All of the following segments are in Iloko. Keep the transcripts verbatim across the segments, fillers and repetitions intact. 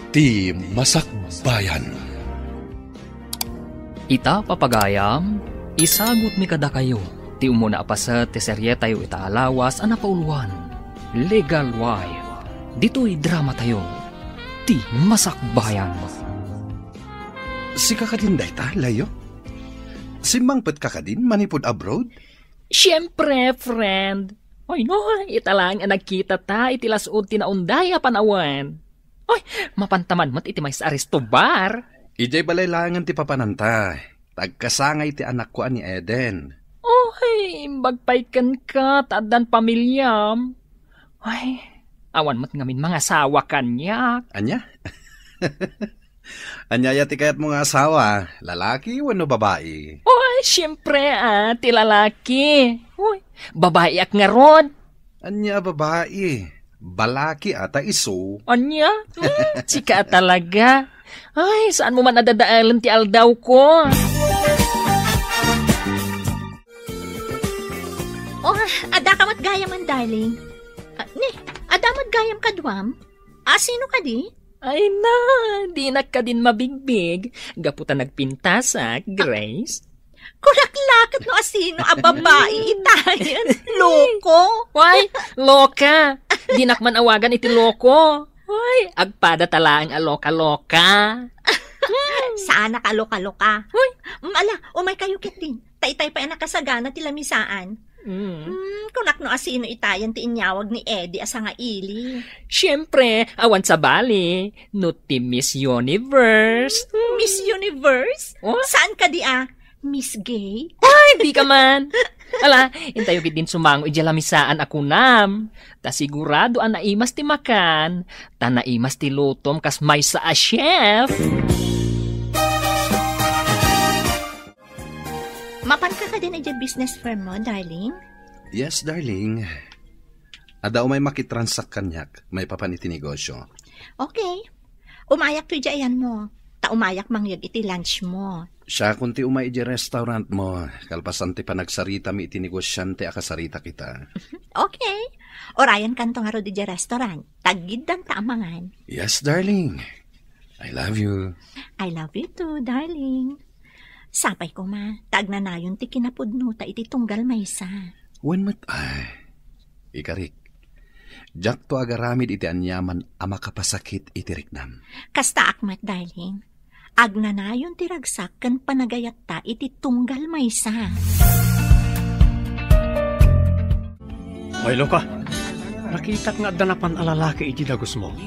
Ti Masakbayan. Ita, papagayam, isagutmi kadakayo ti umuna a paset ti serietayo ita a lawas a napauloan, Legal Wife. Ditoy dramatayo, Ti Masakbayan. Sika kadin dayta, Leo? Simmangpetka kadin manipud abroad? Siempre, friend. Oy, no, ita laeng a nagkitata iti las-ud ti naunday a panawen. Oy, mapanta man met iti maysa a resto bar. Idiay balay laengen ti papananta. Tagkasangay ti anakko a ni Eden. Oy, imbag pay kenka ta addan pamiliam. Oy, awan met ngamin mangasawa kaniak. Ania? Ania aya ti kayatmo nga asawa? Lalaki wenno babai? Oy, siempre, ah, ti lalaki. Oy, babaiak ngarud. Ania a babai? Balaki ata isu. Ania? Hmm, sika talaga. Ay, saanmo man a dadaelen ti aldawko. Oh, adda ka met gayamen, darling. Ah, ni, adda met gayam kaduam? Ah, sino kadi? Ay na, dinak kadin mabigbig. Gapu ta nagpintasak, Grace. Kunak laket no asino a babai itayen. Loko. Why? Loka. Dinak man awagan iti loko. Why? Agpada ta laeng a loka-loka. Saanak a loka-loka. Hoy. Mm, ala, umay kayo ketdin. Ta itay pay a nakasagana ti lamisaan. Mm. Hmm, kunak no asino itayan ti inyawag ni Eddie a sangaili. Siempre, awan sabali, no ti Miss Universe. Miss Universe? Oh? Saan kadi a Miss Gay? Ay, di ka man. Ala, intayo ketdin sumango idiay lamisaan a kunam. Ta sigurado a naimas ti makan, ta naimas ti lutom kas maysa a chef. Mapanka kadin idiay business firm mo, darling? Yes, darling. Adda umay makitransak kaniak maipapan iti negosyo. Okay. Umayak to idiay ayanmo. Ta umayak mangyeg iti lunch mo. Siakon ti umay idiay restaurant mo, kalpasan ti panagsaritami iti negosiante a kasaritak ita. Okay. Urayankanto ngarud idiay restaurant. Taggiddanta a mangan. Yes, darling. I love you. I love you too, darling. Sapay koma, ta agnanayon ti kinapudnota iti tunggal maysa. Wen met, ay, ikarik, diakto agaramid iti aniaman a makapasakit iti riknam. Kastaak met, darling. Agnanayon ti ragsak ken panagayatta iti tunggal maysa. Ay, Loka, nakitak nga adda napan a lalaki iti dagusmo.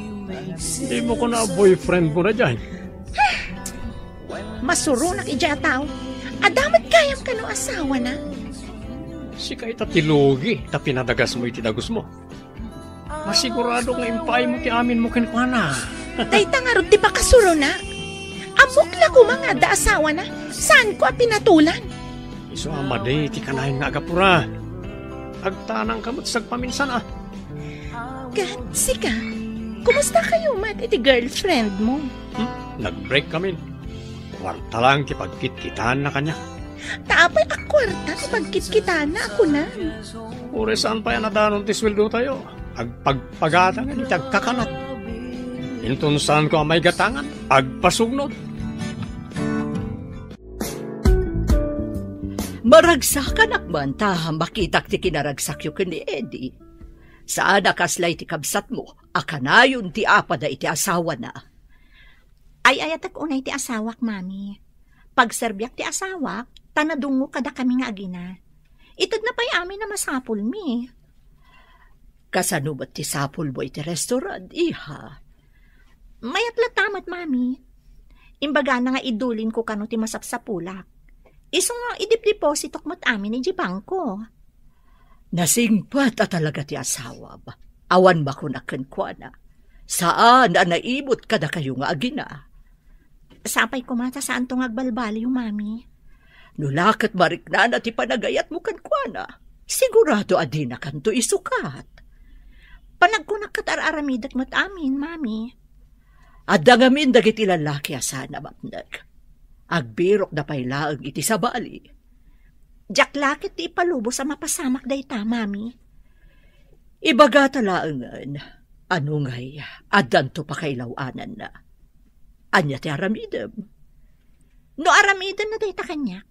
Dimo kuna a boyfriend mo na diay. Masuronak idiay a tao. Adda met gayam kano asawana. Sika ita ti lugi ta pinadagasmo iti dagusmo. Masigurado nga impaaymo ti aminmo kenkuana. Dayta ngarud ti pakasuronak. Ammok la koma nga adda asawana. Saanko a pinatolan. Isu a madi ti kanayon nga agapura. Agtanangka met sagpaminsan a. Ket sika, kumusta kayo met iti girlfriend mo? Hmm? Nag-break kami. Kuarta lang ti pagkitkitaanna kaniak. Ta apay a kuarta ti pagkitkitaanna a kunam? Uray saan pay a nadanon ti sueldotayo, agpagpagatangan iti agkakanat. Inton saanko a maigatangan, agpasugnod. Maragsakanak man ta makitak ti kinaragsakyo ken ni Eddie. Saan a kasla iti kabsatmo a kanayon ti apada iti asawana. Ay-ayatek unay ti asawak, Mami. Pagserbiak ti asawak, ta nadungngok kadakami nga agina. Itedna pay amin a masapulmi. Kasano met ti sapulmo iti restaurant, iha? Mayat latta met, Mami. Imbagana nga idulinko kano ti masapsapulak. Isu nga idipdepositok met amin idiay bangko. Nasingpet a talaga ti asawam. Awan makunak kenkuana. Saan a naimut kadakayo nga agina. Sapay koma ta saanto nga agbalbaliw, Mami. No la ket mariknana ti panagayatmo kenkuana, sigurado a dinakanto isukat. Panagkunak ket ar-aramidek met amin, Mami. Adda ngamin dagiti lalaki a saan a mapnek. Agbirokda pay laeng iti sabali. Diak la ket ti ipalubos a mapasamak dayta, Mami. Ibagata laengen, ano ngay, addanto pakailaw-ananna. Ania ti aramidem? No aramidem na dayta kaniak,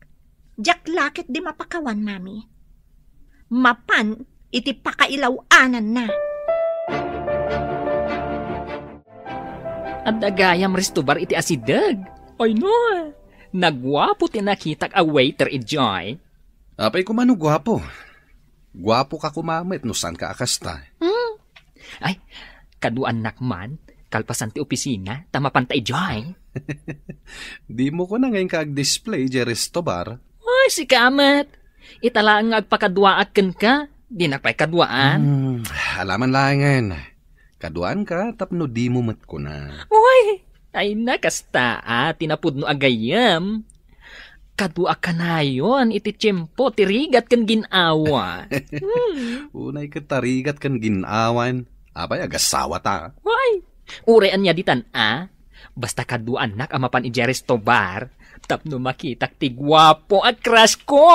diak la ketdi mapakawan, Mami. Mapan iti pakailaw-ananna. Adda gayam restobar iti asideg. Ay no, naguapo ti nakitak a waiter idiay. Apay koma no guapo? Guapo ka koma met no saan ka a kasta. Hmm. Ay, kaduaannak man, kalpasan ti opisina, ta mapanta idiay. Dimo kona nga inka ag-display idiay resto bar? Ay, sika met. Ita laeng nga agpakaduaak kenka, dinak pay kaduaan. Hmm, alaman laengen. Kaduaanka tapno dimo met kuna. Uy, ay na, kasta a ti napudno a gayyem. Kaduak kanayon iti tiempo ti rigat ken gin-awa. Hmm. Unay ket ta rigat ken gin-awan. Apay, agasawata? Uy, uray ania ditan a? Basta kaduaannak a mapan idiay resto bar tapno makitak ti guapo a crush ko.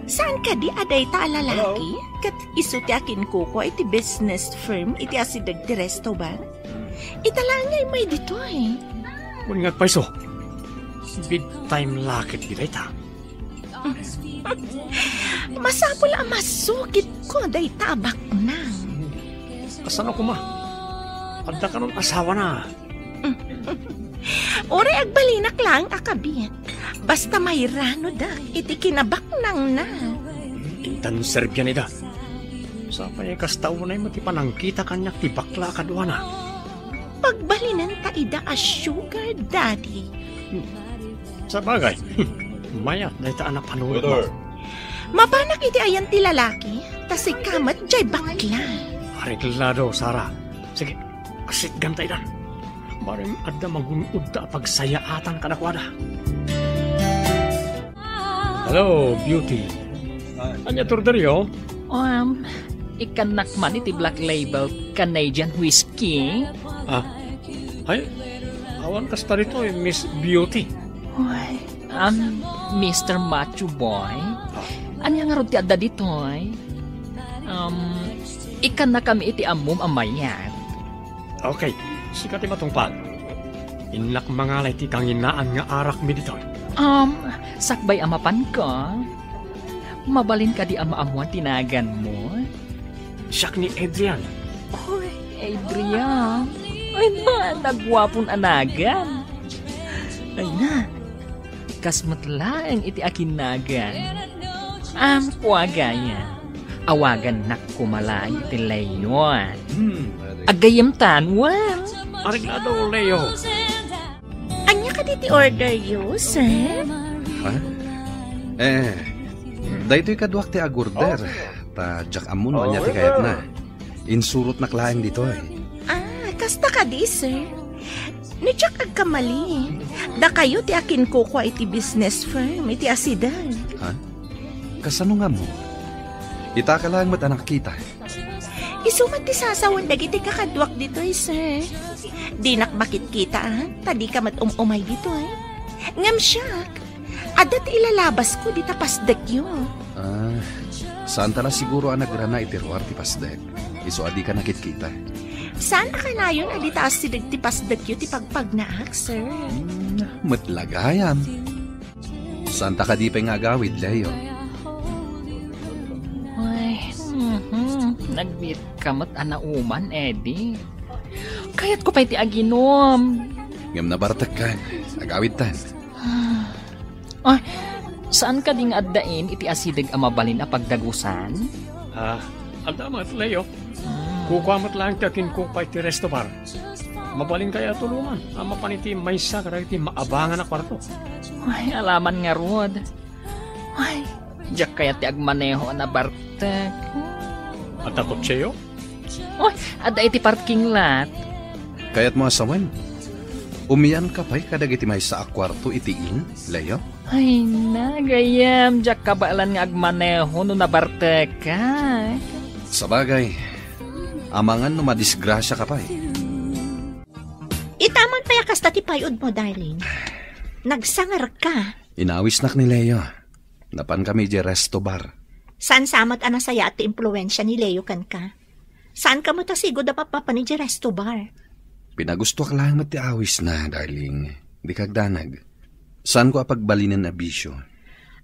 Saan kadi a dayta a lalaki? Hello? Ket isu ti akinkukua iti business firm iti asideg ti resto bar? Ita laeng nga immay ditoy. Wen nga agpayso. Big time la ket dayta. Masapul a masukitko dayta a baknang. Kasano koma? Adda kanon asawana? Uray agbalinak laeng a kabit, basta mairanodak iti kinabaknangna. Intan serbian ida. Sapay kasta unay met ti panangkita kaniak ti bakla a kaduana. Pagbalinenta ida a sugar daddy. Hmm. Sabagay, mayat dayta a napanunotka. Mapanak iti ayan ti lalaki, ta sika met jay bakla. Areglado, Sara. Sige, asitganta ida. Bareng adda magun-odta a pagsayaatan kadakuada. Hello, Beauty. Ania ti orderyo? Um, ikkannak man iti Black Label Canadian Whiskey. Ah, ay, awan kasta ditoy, Miss Beauty. Uy, um, Mister Macho Boy. Ah. Ania ngarud ti adda ditoy? Um, ikkannakami iti ammom a mayat. Okay, sika ti matungpal. Innak mangala iti kanginaan nga arakmi ditoy. Um, sakbay a mapanka, mabalin kadi a maammuan ti naganmo? Siak ni Adrian. Uy, Adrian. Ay na, naguapon a nagan. Ay na, kas met laeng iti akinnagan. Amko a gayam. Awagannak koma laeng ti Leo. Hmm. Aggayamtan, wen? Areglado, Leo. Ania kadi ti orderyo, sir? Ha? Eh, daytoy kaduak ti agorder. Ta diak ammo no ania ti kayatna. Insurotnak laeng ditoy. Ah, kasta kadi, sir? No diak agkamali, dakayo ti akinkukua iti business firm iti asideg. Ha? Kasano nga ammo? Itaka laeng met a nakita. Isu met ti sasawen dagiti kakaduak ditoy, sir. Dinak makitkita, ah, ta dika met um-umay ditoy. Ngem siak, adda ti ilalabasko dita pasdekyo. Ah, saanta la siguro a nagrana iti ruar ti pasdek. Isu a dika nakitkita. Saan a kanayon a dita asideg ti pasdekyo ti pagpagnaak, sir? Hmm, met la gayam. Saanta kadi pay nga agawid, Leo? Ay, mhm. Nagbiit ka met a nauman, Eddie. Kayatko pay ti aginom. Ngem nabartekkan. Agawidtan. Ay, saan kadi nga addain iti asideg a mabalin a pagdagusan? Ah, adda met, Leo. Hmm. Kukua met laeng ti akinkukua iti resto bar. Mabalin kaya a tulongan a mapan iti maysa kadagiti maabangan a kuarto? Ay, alaman ngarud. Ay, diak kayat ti agmaneho a nabartek. Adda kotseyo? Ay, adda iti parking lot. Kayatmo a sawen? Umianka pay kadagiti maysa a kuarto iti inn, Leo? Ay na, gayyem, diak kabaelan nga agmaneho no nabartekak. Sabagay, amangan no madisgrasiaka pay. Itaman pay a kasta ti pay-odmo, darling. Nagsangarka. Inawisnak ni Leo. Napankami idiay resto bar. Saan sa met a nasayaat ti impluensia ni Leo kenka? Saanka met a sigud a mapmapan idiay resto bar? Pinagustoak laeng met ti awisna, darling. Dika agdanag. Saanko a pagbalinen a bisio.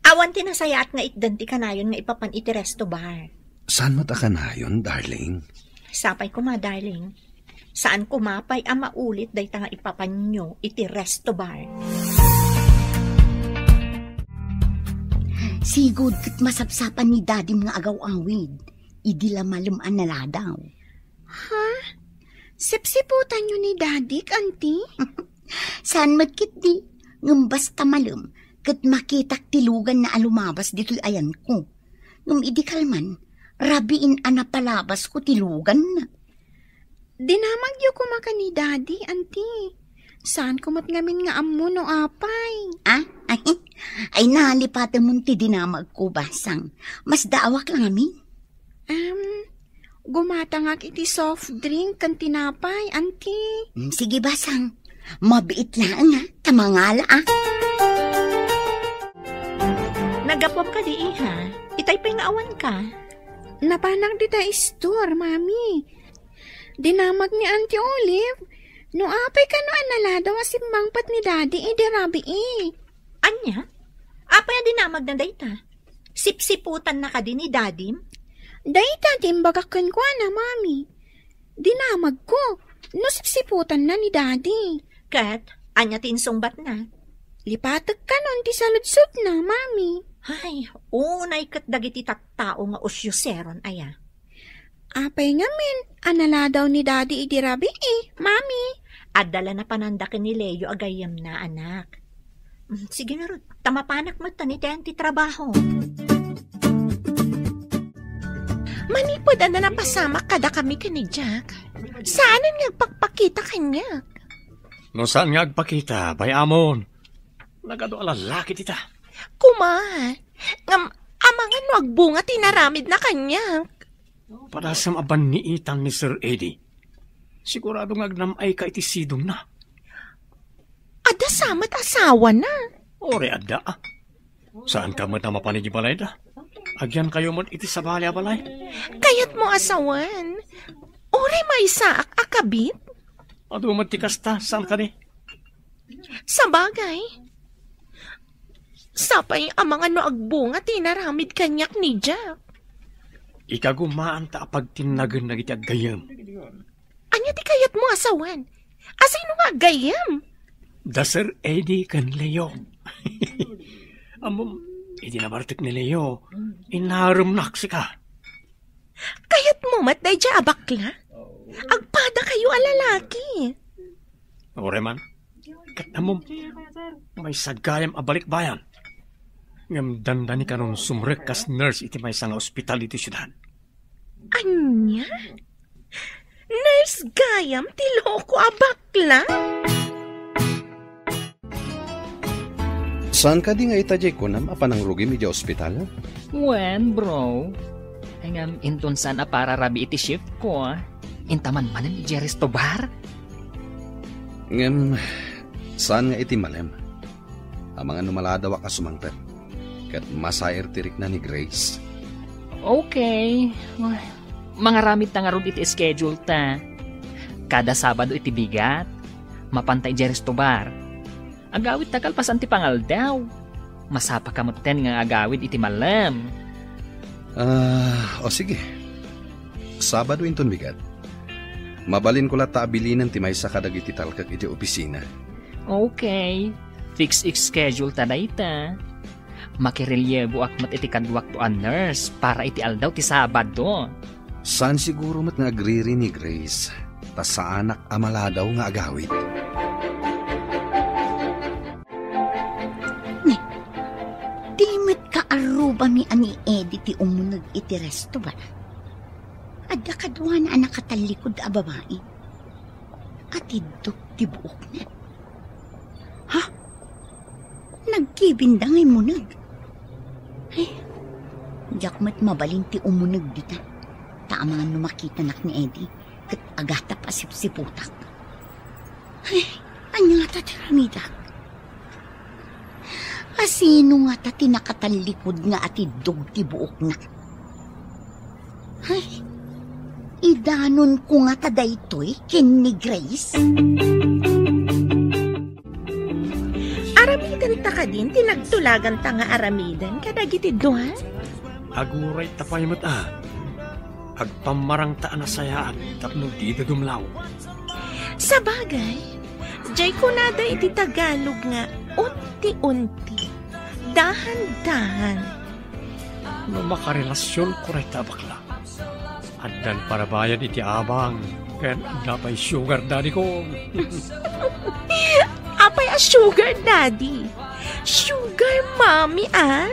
Awan ti nasayaat nga itdan ti kanayon nga ipapan iti resto bar. Saan met a kanayon, darling? Sapay koma, darling. Saan koma pay a maulit dayta nga ipapanyo iti resto bar. Sigud ket masapsapan ni Dadim nga agaw-awid idi la malem a naladaw. Ha? Sipsiputanyo ni Dadik, Auntie? Saan met ketdi, ngem basta malem, ket makitak ti luganna a lumabas ditoy ayanko. Ngem idi kalman, rabiin a napalabasko ti luganna. Dinamagyo koma ken ni Daddy, Auntie. Saanko met ngamin nga ammo no apay. Ah? Ay, ay, nalipatemon ti dinamagko, Basang. Masdaawak la ngamin. Em, gumatangak iti soft drink ken tinapay, Auntie. Mm, sige, Basang. Mabiit laeng, ha? Ta mangala, ah. Naggapuam kadi, iha? Itay pay nga awanka. Napanak dita store, Mami. Dinamag ni Auntie Olive, no apay kano a naladaw a simmangpet ni Daddy idi rabii. Ania? Apay a dinamagna dayta? Sipsiputanna kadi ni Dadim? Dayta ti imbagak kenkuana, Mami. Dinamagko, no sipsiputanna ni Daddy. Ket, ania ti insungbatna? Lipatek kanon ti saludsodna, Mami. Ay, unay ket dagiti tattao nga usyoseron aya. Apay ngamin a naladaw ni Daddy idi rabii, Mami? Adda la napananda ken ni Leo a gayyemna, anak. Mm, sige ngarud, ta mapanak met ta ni Ten ti trabaho. Manipud a napasamak kadakami ken ni Jack, saanen nga agpakpakita kaniak. No saan nga agpakita, bay-amon. Nagadu a lalaki dita. Kuma, ngem amangan no agbunga ti inaramidna kaniak. Padasem a banniitan ni Sir Eddie. Sigurado nga agnam-ayka iti sidongna. Adda sa met asawana. Uray adda, ah. Saanka met a mapan idiay balayda? Agyankayo met iti sabali a balay. Kayatmo a sawen? Uray maysaak a kabit? Adu met ti kasta, saan kadi? Sabagay. Sapay amangan no agbunga ti inaramid kaniak ni Jack. Ikagumaanta a pagtinnagen dagiti aggayyem. Ania ti kayatmo a sawen? Asino nga aggayyem? Da Sir Eddie ken Leo. Ammom, idi nabartek ni Leo, inaremnak sika. Kayatmo met daydiay a bakla? Agpadakayo a lalaki. Uray man, ket ammom, maysa gayam a balikbayan. Ngem dandani kanon sumrek kas nurse iti maysa nga ospital iti siudad. Ania? Nurse gayam ti loko a bakla? Saan kadi nga ita diay kunam a panangrugim idiay ospital? Wen, bro. Ay, ngem inton saan a pararabii iti shift ko, inta man manen idiay resto bar? Ngem, saan nga iti malem? Amangan no maladawak a sumangpet, ket masair ti rikna ni Grace. Okay. Mangaramid ta ngarud iti schedule ta. Kada Sabado iti bigat, mapanta idiay resto bar. Agawid ta kalpasan ti pangaldaw. Masapaka metten nga agawid iti malem. Ah, o sige. Sabado inton bigat. Mabalinko latta a bilinen ti maysa kadagiti talkek iti opisina. Okay. Fix schedule ta dayta. Makirelieboak met iti kaduakto a nurse para iti aldaw ti Sabado. Saan siguro met nga agriri ni Grace, ta saanak a maladaw nga agawid. Ni, di met kaarrubami a ni Eddie ti umuneg iti resto, bala? Adda kaduana a nakatallikud a babai. Atiddog ti buokna. Ha? Nagkibinda nga immuneg. Ay, diak met mabalin ti umuneg dita. Ta amangan no makitanak ni Eddie, ket agatap a sipsiputak. Ay, ania ngata ti aramidak? Asino ngata ti nakatallikud nga atiddog ti buokna? Ay, Idanonko ngata daytoy ken ni Grace? Aramidenta kadin ti nagtulaganta nga aramiden kadagiti dua? Aguray ta pay met a. Agpammarangta a nasayaat tapno dida dumlaw. Sabagay, jay kunada iti Tagalog nga unti-unti, dahan-dahan. No makarelasionko dayta a bakla, addan parabayad iti abang, ken adda pay sugar daddy ko. Apay a sugar daddy? Sugar mommy, ah?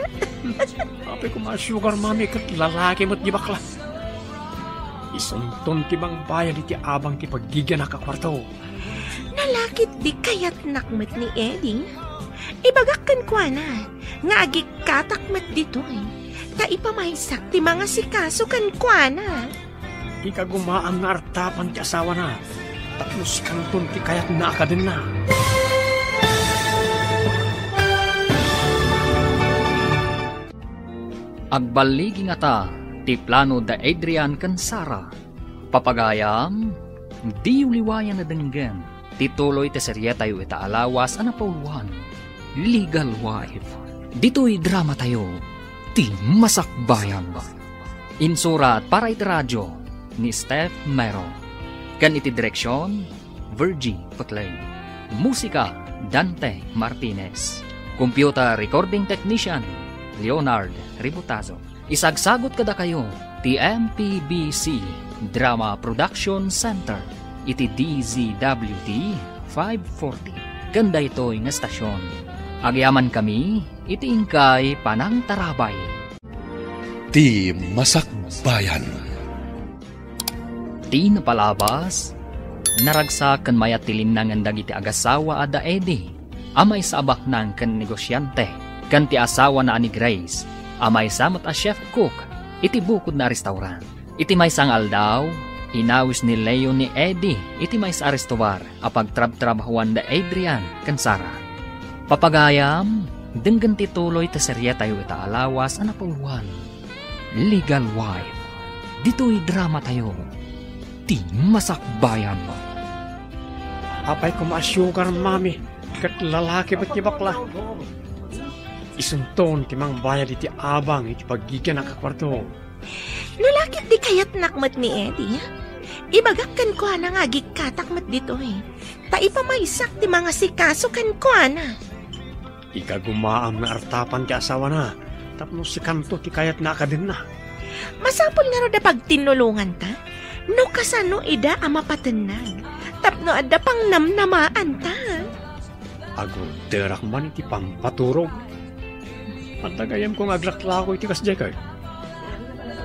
Apay koma a sugar mommy ket lalaki met di bakla. Isunton ti mangbayad iti abang ti paggigianak a kuarto. Nalakit di kayatnak met ni Eddie? Ibagak kenkuana nga agikkatak met ditoy, ta ipamaysak ti mangasikaso kenkuana. Ikagumaam nga artapan ti asawana, tapno sikanton ti kayatna a kadenna. Agballigi ngata ti plano da Adrian ken Sara. Papagayam, diyo liwayan a denggen ti tuloy ti serietayo ita a lawas a napauluan, Legal Wife. Ditoy dramatayo, ti Masakbayan. Insurat para iti radio ni Steph Mero. Ken iti direksion, Virgie Putlay. Musika, Dante Martinez. Computer recording technician, Leonard Ributazo. Isagsagut kadakayo ti M P B C Drama Production Center iti D Z W T five forty. Ken daytoy nga estasion, agyamankami iti inkay panangtarabay. Ti Masakbayan. Ti napalabas, naragsak ken mayat ti linnangen dagiti agasawa a da Eddie, a maysa a baknang ken negosiante, ken ti asawana a ni Grace, a maysa met a chef cook iti bukodna a restaurant. Iti maysa nga aldaw, inawis ni Leo ni Eddie iti maysa a restobar a pagtrabtrabahoan da Adrian ken Sara. Papagayam, denggen ti tuloy ti serietayo ita a lawas a napauluan, Legal Wife. Ditoy dramatayo, ti Masakbayan. Apay koma a sugar mommy ket lalaki met ti bakla. Isunton ti mangbayad iti abang iti paggigianak a kuarto. Nalakit di kayatnak met ni Eddie, ibagak kenkuana nga agikkatak met ditoy, ta ipamaysak ti mangasikaso kenkuana. Ikagumaam nga artapan ti asawana, tapno sikanto ti kayatna a kadenna. Masapul ngarud a pagtinnulonganta, no kasano ida a mapatennag, tapno adda pangnamnamaanta. Agurderak man iti pampaturog. Adda gayyemko nga aglaklako iti kasdiay kay.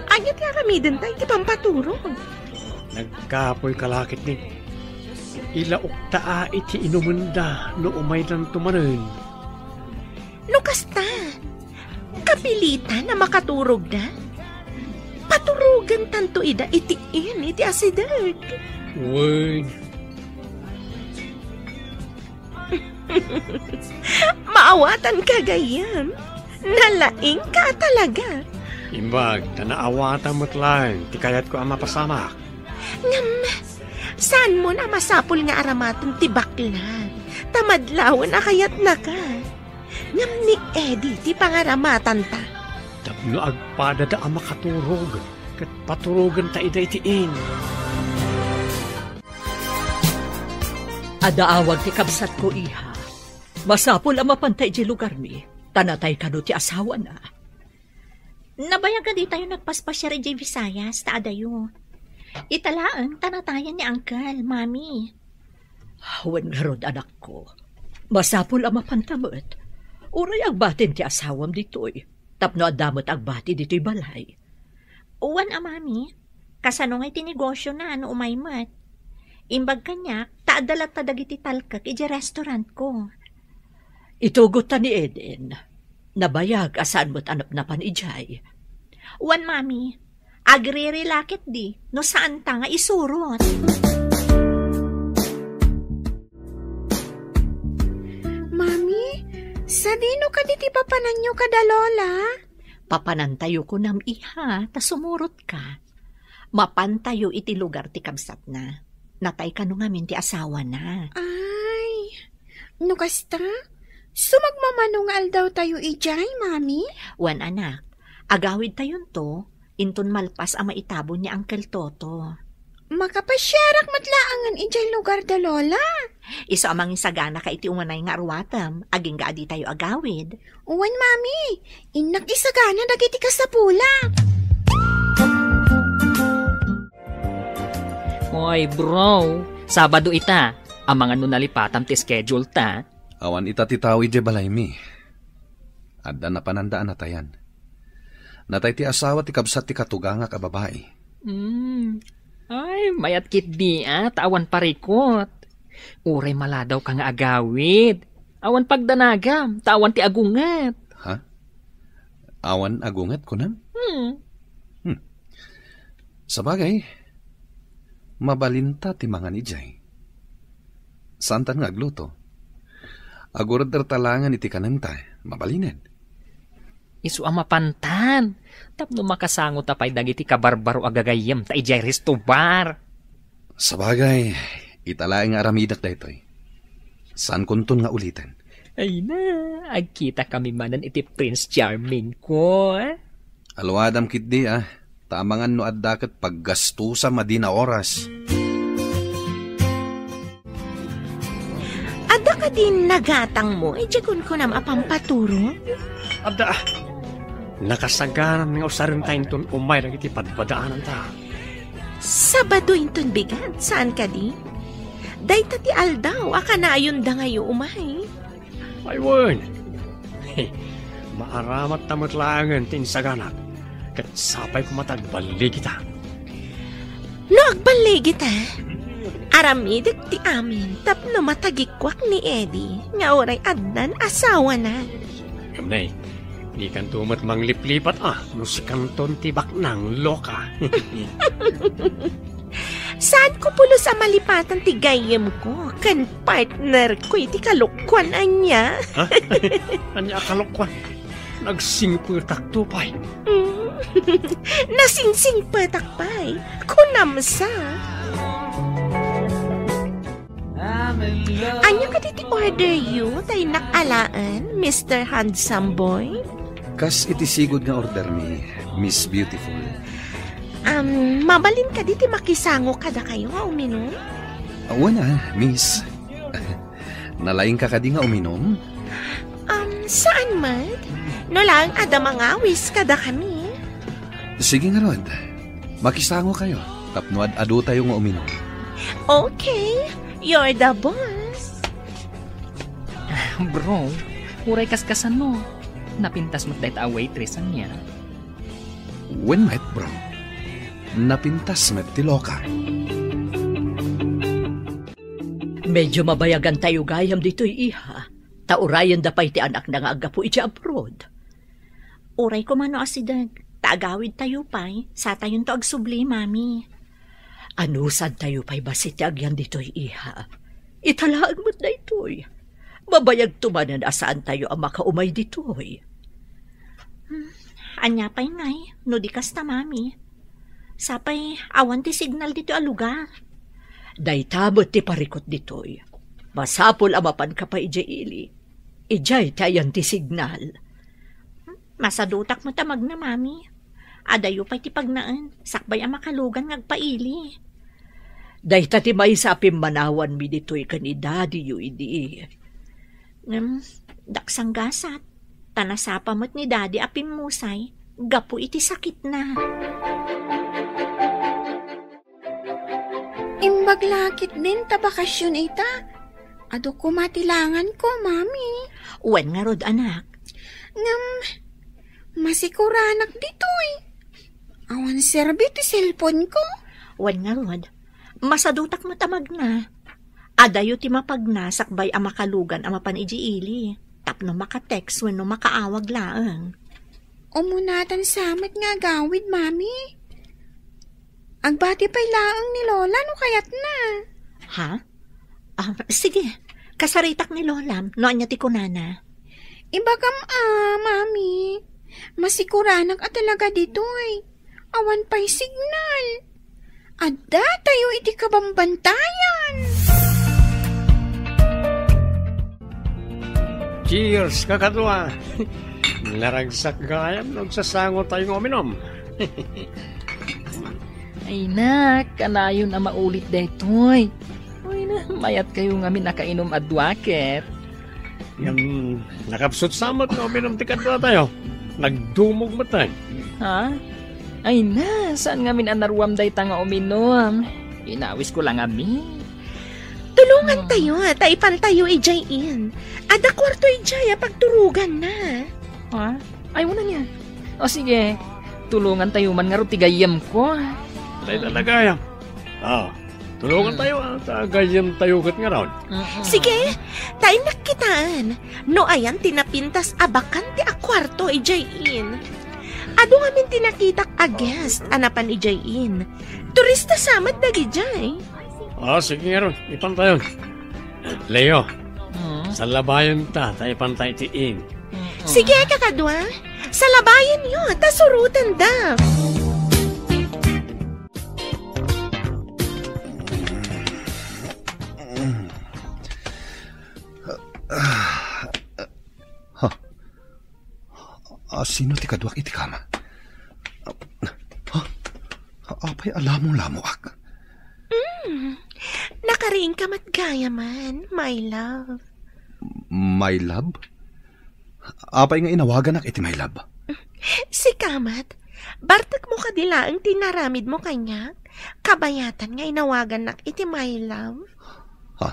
Ania ti aramidenta iti pampaturog? Nagkapoy kalakit ni. Ilaokta a iti inumenda no umaydanto manen. No kasta, kapilitan a makaturogda? Paturogentanto ida iti in iti asideg. Wen. Maawatanka gayam. Nalaingka a talaga. Imbag ta naawatan met laeng ti kayatko a mapasamak. Ngem, saanmon a masapul nga aramaten ti bakla, ta madlawen a kayatnaka. Ngem ni Eddie ti pangaramatanta. Tapno agpadada a makaturog, ket paturogenta ida iti in. Adda awag ti kabsatko, iha. Masapul a mapanta idiay lugarmi, ta natay kano ti asawana. Nabayag a ditayo nagpaspasiar idiay Visayas, ta adayo. Ita laeng ta natayen ni Uncle, Mami. Wen ngarud, anakko. Masapul a mapanta met. Uray agbatim ti asawam ditoy, tapno adda met agbati ditoy balay. Wen a, Mami, kasano ngay ti negosiona no umay met? Imbag kaniak, ta adda latta dagiti talkek idiay restaurantko. Itugotta ni Eden. Nabayag a saan met a napnapan idiay. Wen, Mami, agririla ketdi no saanta nga isurot. Mami, sadino kadi ti papananyo kada Lola? Papanantayo kunam, iha, ta sumurotka. Mapantayo iti lugar ti kabsatna. Natay kano ngamin ti asawana. Ay, no kasta, sumagmamano nga aldawtayo idiay, Mami? Wen, anak, agawidtayonto, inton malpas a maitabon ni Uncle Toto. Makapasiarak met laengen idiay lugar da Lola. Isu a mangisaganaka iti umanay nga aruatem, agingga a ditayo agawid. Wen, Mami, innak isagana dagiti kasapulak. Oy, bro, Sabado ita. Amangan no nalipatam ti schedule ta. Awan ita ti tao idiay balaymi. Adda napananda a natayan. Natay ti asawa ti kabsat ti katugangak a babai. Hmm. Ay, mayat ketdi a, ta awan parikot. Uray maladawka nga agawid. Awan pagdanagam, ta awan ti agunget. Ha? Awan agunget, kunam? Hmm. Hmm. Sabagay, mabalinta ti mangan idiay. Saantan nga agluto. Agurder ta laengen iti kanenta, mabalinen. Isu a mapantan, tapno makasangota pay dagiti kabarbaro a gagayyemta idiay resto bar. Sabagay, ita laeng nga aramidek daytoy. Saankonton nga uliten. Ay na, agkitakami manen iti Prince Charming ko, eh. Aluadam ketdi, ah. Ta amangan no adda ket paggastusam a di naoras. Adda kadi nagatangmo idiay kunkunam a pampaturog? Adda, ah. Nakasagaran nga usarenta inton umay dagiti padpadaananta. Sabado inton bigat, saan kadi? Dayta ti aldaw a kanayon dangayo umay. Ay, wen. Maaramatta met laengen ti insaganak, ket sapay koma ta agballigita. No agballigita, aramidek ti amin tapno matagikuak ni Eddie nga uray addan asawana. Ngem ne, dikanto met mangliplipat a no sikanton ti baknang loka. Saanko pulos a malipatan ti gayyemko ken partnerko iti kalokuan ania. Ha? Ania a kalokuan? Nagsingpetakto pay. Mm. Nasingsingpetak pay. Kunam sa. Ania kadi ti order yo, ta innak alaen, Mister Handsome Boy? Kas iti sigud nga order mi, Miss Beautiful. Um, mabalin kadi ti makisango kadakayo nga uminom? Awan a, miss. Nalaingka kadi nga uminom? Um, saan met? No laeng adda mangawis kadakami. Sige ngarud. Makisango kayo, tapno ad-adu tayo nga uminom. Okay, you're the boss. Bro, uray kaskasano. Napintas met dayta a waitress ania. Wen met, bro. Napintas met ti loka. Medyo mabayagan tayo gayam ditoy, iha. Ta urayenda pay ti anakna nga aggapu iti abroad. Uray koma no asideg, ta agawid tayo pay, satayonto agsubli, Mami. Anusad tayo pay bassit ti agyan ditoy, iha. Ita laeng met daytoy. Mabayagto manen a saan tayo a makaumay ditoy. Hmm, ania pay ngay, no di kasta, Mami? Sapay, awan ti signal ditoy a lugar. Dayta met ti parikut ditoy. Masapul a mapanka pay idiay ili. Idiay ti ayan ti signal. Masadutak met a magna, Mami. Adayo pay ti pagnaen, sakbay a makalugan nga agpaili. Dayta ti maysa a pimmanawanmi ditoy ken ni Daddy yo idi. Ngem, daksanggasat, ta nasapa met ni Daddy a pimmusay gapu iti sakitna. Imbag la ketdin ta bakasion ita. Adu koma ti langanko, Mami. Wen ngarud, anak. Ngem, masikuranak ditoy. Awan serbi ti cellphone-ko. Wen ngarud, masadutak met a magna. Adayo ti mapagna sakbay a makalugan a mapan idiay ili, tapno maka-text wenno makaawag laeng. Umunatan sa met nga agawid, Mami. Agbati pay laeng ni Lola no kayatna. Ha? Ah, sige, kasaritak ni Lolam no ania ti kunana. Ibagam a, Mami. Masikuranak a talaga ditoy. Awan pay signal. Addatayo iti kabambantayan. Cheers, kakadua! Naragsak gayam no agsasangotayo nga uminom. Ay, nak, kanayon a maulit daytoy. Ay, na, mayatkayo ngamin a kainom a dua ket. Ngem, nakapsut sa met nga uminom ti kaduatayo. Nagdumog met, eh. Ha? Ay na, saan ngamin a naruam dayta nga uminom? Inawisko la ngamin. Tulongantayo, hmm, ta ipantayo idiay inn. Adda kuarto idiay a pagturoganna. Ha? Ay, wen ania. O sige, tulongantayo man ngarud ti gayyemko. Dayta la gayam. Ah, tulongantayo, ah, ta gayyemtayo ket ngarud. Mm-mm. Sige, ta innak kitaen no ayan ti napintas a bakan ti a kuarto idiay inn. Adu ngamin ti nakitak a guest a napan idiay inn. Turista sa met dagidiay. Ah, sige ngarud, ipantayon. Leo, hmm? Salabayonta, ta ipanta iti inn. Mm-mm. Sige, kakadua. Salabayanyo, ta surotenda. Ha? A, sino ti kaduak iti kama? Ha? Apay a lamo-lamoak? Mm. Nakariingka met gayamen, my love. My love? Apay nga inawaganak iti my love? Sika met, bartekmo kadi laeng ti inaramidmo kaniak? Kabayatan nga inawagannak iti my love? Ha?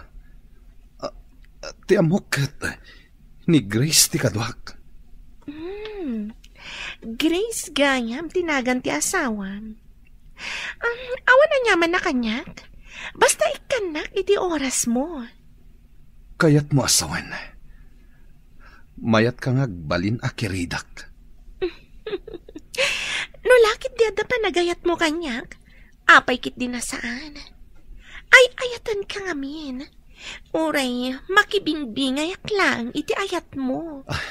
A, a, ti ammok ket ni Grace ti kaduak. Hmm. Grace gayam ti nagan ti asawam. Um, awan aniaman a kaniak. Basta ikkannak iti orasmo. Kayatmo a sawen. Mayatka nga agbalin a kiridak. No la ketdi adda panagayatmo kaniak, apay ketdi a saan? Ay-ayatenka ngamin. Uray makibingbingayak laeng iti ayatmo. Ah,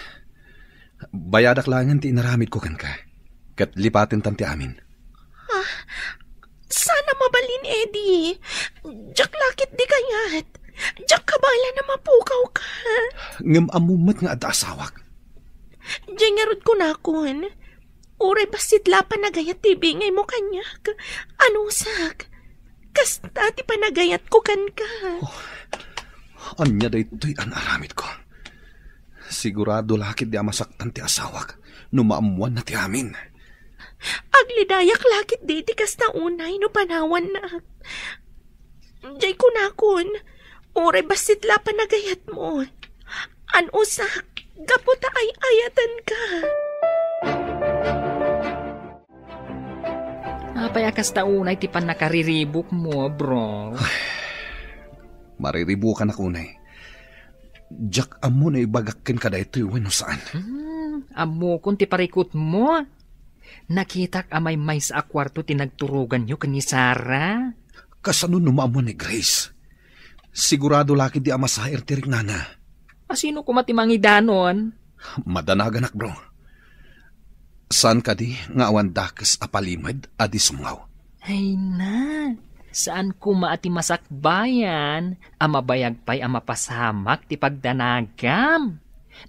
bayadak laengen ti inaramidko kenka, ket lipatentan ti amin. Ah, saan a mabalin, Eddie. Diak la ketdi kayat. Diak kabaelan a mapukawka. Ngem ammo met nga adda asawak. Diay ngarud kunakon, uray bassit la panagayat ti ibingaymo kaniak. Anusak, kasta ti panagayatko kenka. Oh, ania daytoy a naaramidko? Sigurado la ketdi a masaktan ti asawak no maammoanna ti amin. Aglidayak la ketdi iti kasta unay no panawannak. Diay kunakon, uray bassit la panagayatmo. Anusak, gapu ta ay-ayatenka. Apay a kasta unay ti pannakariribukmo, bro? Mariribukanak unay. Diak ammo no ibagak kenka daytoy wenno saan. Hmm, ammokon ti parikutmo. Nakitak a maymaysa a kuarto ti nagturoganyo ken ni Sarah. Kasano no maammoan ni Grace? Sigurado la ketdi a masair ti riknana. A, sino koma ti mangidanon? Madanaganak, bro. Saan kadi nga awan dakes a palimed a di sumngaw? Ay na, saan koma a ti masakbayan a mabayag pay a mapasamak ti pagdanagam?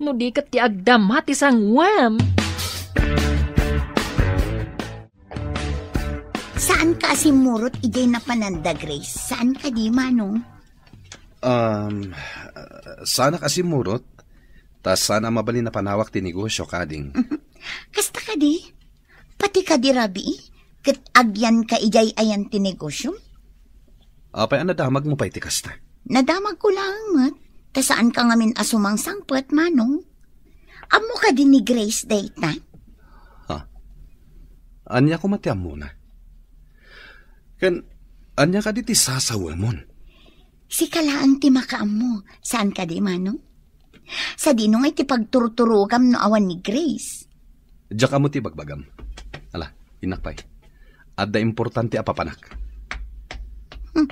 No di ket ti agdama ti sanguem. Saanka a simmurot idiay napananda, Grace? Saan kadi, Manong? Um, saanak a simmurot, ta saan a mabalin a panawak ti negosio, kading. Kasta kadi? Pati kadi rabii, ket agyanka idiay ayan ti negosio? Apay a nadamagmo pay ti kasta? Nadamagko laeng met, ta saanka ngamin a sumangsangpet, Manong. Ammo kadi ni Grace dayta? Ha? Ania koma ti ammona? Ken ania kadi ti sasawemon? Sika laeng ti makaammo, saan kadi, Manong? Sadino ngay ti pagturturogam no awan ni Grace? Diak ammo ti ibagbagam. Ala, innak pay. Adda importante a papanak. Hmm.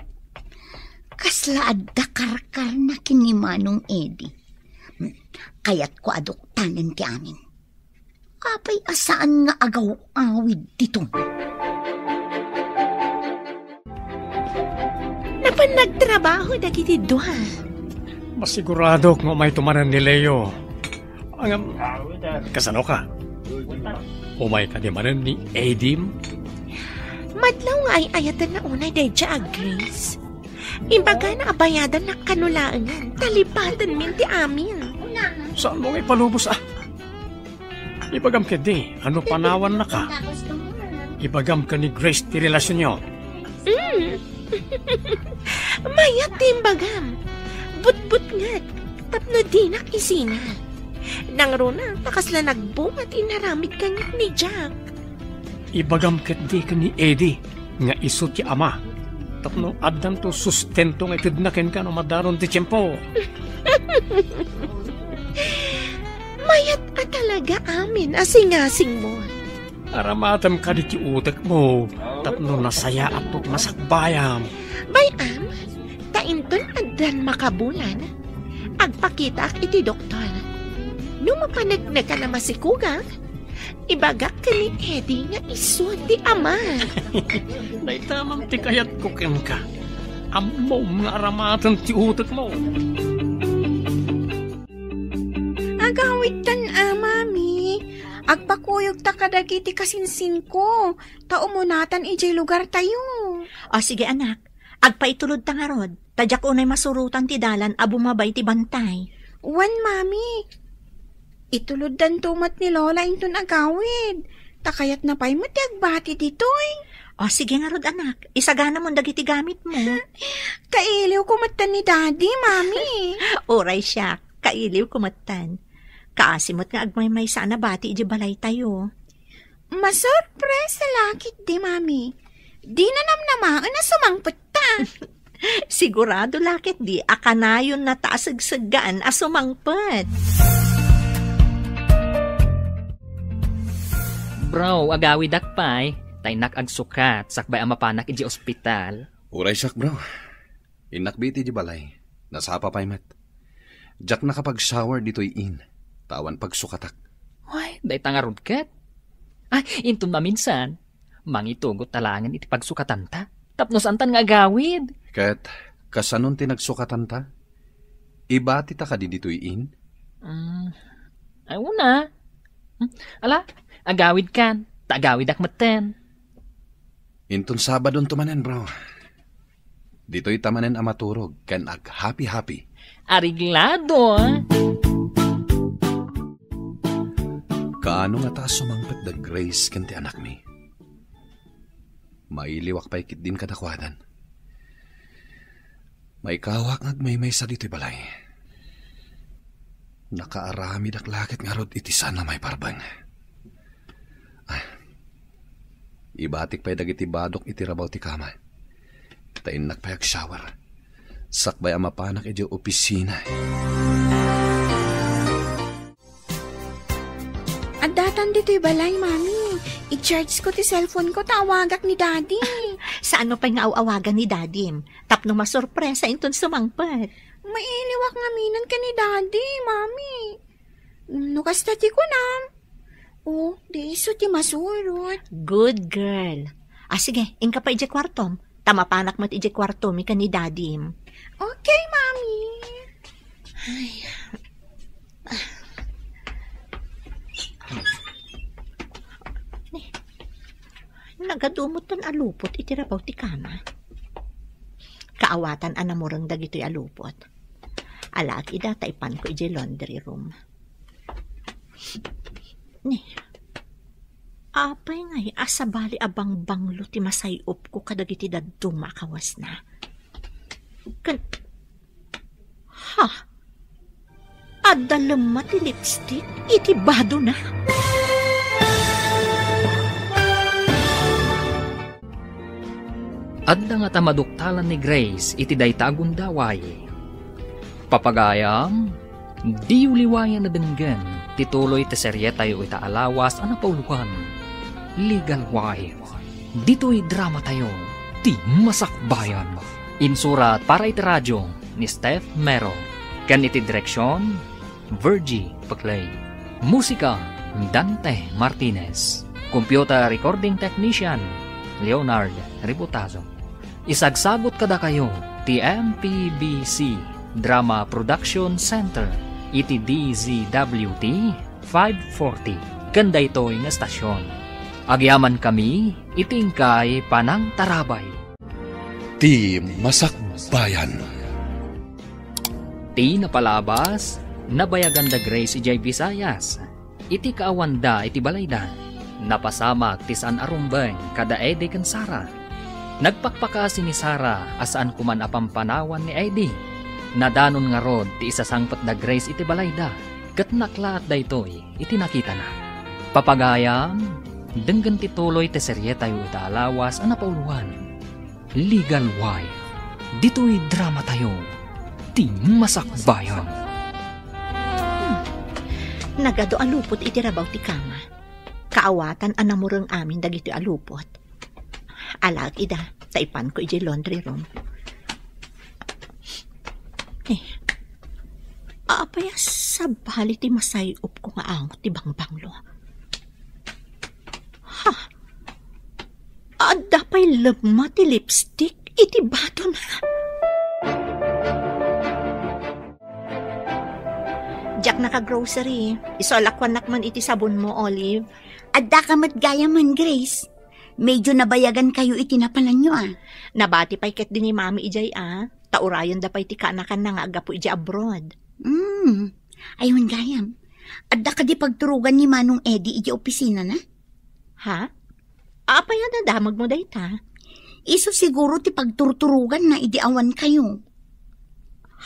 Kasla adda karkarna ken ni Manong Eddie. Hmm. Kayatko a duktanen ti amin. Apay a saan nga agaw-awid ditoy? Panagtrabaho dagiti dua. Masiguradok nga umayto manen ni Leo. Ngem, kasano ka? Umay kadi manen ni Edim? Madlaw nga ay-ayatenna unay daydiay a Grace. Imbagana a bayadannak kano laengen, ta lipatenmin ti amin. Saanmo nga ipalubos, a? Ibagam ketdi, a no panawannaka, ibagam ken ni Grace ti relasionyo. Mm. Mayat ti imbagam. Butbutnget, tapno dinak isinal. Nangruna, ta kasla nagbunga ti inaramid kaniak ni Jack. Ibagam ketdi ken ni Eddie nga isu ti ama. Tapno addanto sustento nga itedna kenka no madaron ti tiempo. Mayat a talaga amin a singasingmo. Aramatem kadi ti utekmo, tapno nasayaatto ti masakbayam. Bay-am, ta inton addan makabulan, agpakitaak iti doktor. No mapaneknekan a masikugak, ibagak ken ni Eddie nga isu ti ama. Dayta man ti kayatko kenka. Ammom nga aramaten ti utekmo. Agawidtan a, Mami. Agpakuyogta kadagiti kasinsinko, ta umunatan idiay lugartayo. O, sige, anak. Agpaitulodta ngarud, ta diak unay masurotan ti dalan a bumaba iti bantay. Wen, Mami. Ituloddanto met ni Lola inton agawid. Ta kayatna pay met ti agbati ditoy. O, sige ngarud, anak. Isaganamon dagiti gamitmo. Kailiwko metten ni Daddy, Mami. Uray siak, kailiwko metten. Kaasi met nga agmaymaysa a nabati idiay balaytayo. Masurpresa la ketdi, Mami. Dina namnamaen a sumangpetta. Sigurado la ketdi a kanayonnata a segseggaan a sumangpet. Bro, agawidak pay, ta innak agsukat sakbay a mapanak idiay ospital. Uray siak, bro. Innak iti balay. Nasapa pay met. Diak nakapag-shower ditoy inn, ta awan pagsukatak. Ay, dayta ngarud ket. Ay, inton maminsan, mangitugot ta laengen iti pagsukatanta. Tapno saantan nga agawid. Ket, kasanon ti nagsukatanta? Ibatita kadi ditoy inn? Mm, ay, una. Hmm, ala, agawidkan, ta agawidak metten. Inton Sabadonto manen, bro. Ditoyta manen a maturog ken aghapi-hapi. Areglado, ah. Kaano ngata a sumangpet da Grace ken ti anakmi? Mailiwak pay ketdin kadakuadan. Maikawak nga agmaymaysa ditoy balay. Nakaaramidak la ket ngarud iti saan a maiparbeng. Ah, ibatik pay dagiti badok iti rabaw ti kama. Ta innak pay agshower. Sakbay a mapanak idiay opisina. Addatan ditoy balay, Mami. I-charge ko ti cellphone ko ta awagak ni Daddy. Saanmo pay nga aw-awagan ni Dadim? Tapno masurpresa inton sumangpet. Mailiwak ngamin ken ni Daddy, Mami. No kasta ti kunam, o, di isu ti masurot. Good girl. Ah, sige, inka pay idiay kuartom. Ta mapanak met idiay kuartomi ken ni Dadim. Okay, Mami. Ay. Nagadu metten a lupot iti rabaw ti kama. Kaawatan a namureng dagitoy a lupot. Alaek ida ta ipanko idiay laundry room. Ni, apay ngay a sabali a bangbanglo ti masay-opko kadagiti dadduma a kawasna? Ken, ha? Adda lemma ti lipstick iti badona? Adda ngata maduktalan ni Grace iti dayta a gundaway. Papagayam, diyo liwayan a denggen ti tuloy ti serietayo ita a lawas a napauloan, Legal Wife. Ditoy dramatayo, ti Masakbayan. Insurat para iti radio ni Steph Mero. Ken iti direksion, Virgie Paclay. Musika, Dante Martinez. Computer recording technician, Leonard Ributazo. Isagsagot kadakayo ti M P B C Drama Production Center iti D Z W T five forty ken daytoy nga estasion. Agyamankami iti inkay panangtarabay. Ti Masakbayan. Ti napalabas, nabayagan da Grace idiay Visayas. Iti kaawanda iti balayda, napasamak ti saan a rumbeng kada Eddie ken Sara. Nagpakpakaasi ni Sara a saan koman a pampanawan ni Eddie. Nadanon ngarud ti isasangpet da Grace iti balayda, ket naklaat daytoy iti nakitana. Papagayam, denggen ti tuloy ti serietayo ita a lawas a napauloan. Legal Wife. Ditoy dramatayo, Ti Masakbayan. Nagadu a lupot iti rabaw ti kama. Kaawatan a namureng amin dagiti a lupot. Alaek ida, ta ipanko idiay laundry room. Eh, apay a sabali ti masay-opko nga angot ti bangbanglo? Ha? Adda pay lemma ti lipstick iti baton. Diak naka-grocery. Isu a lakuannak man iti sabonmo, Olive. Addaka met gayamen, Grace. Medyo nabayagankayo iti napananyo, a. Nabati pay ketdi ni Mami idiay, a. Ta urayenda pay ti kaanakanna nga aggapu idiay abroad. Hmm. Ay, wen gayam. Adda kadi pagturogan ni Manong Eddie idiay opisinana? Ha? Apay a nadamagmo dayta? Isu siguro ti pagturturoganna idi awankayo.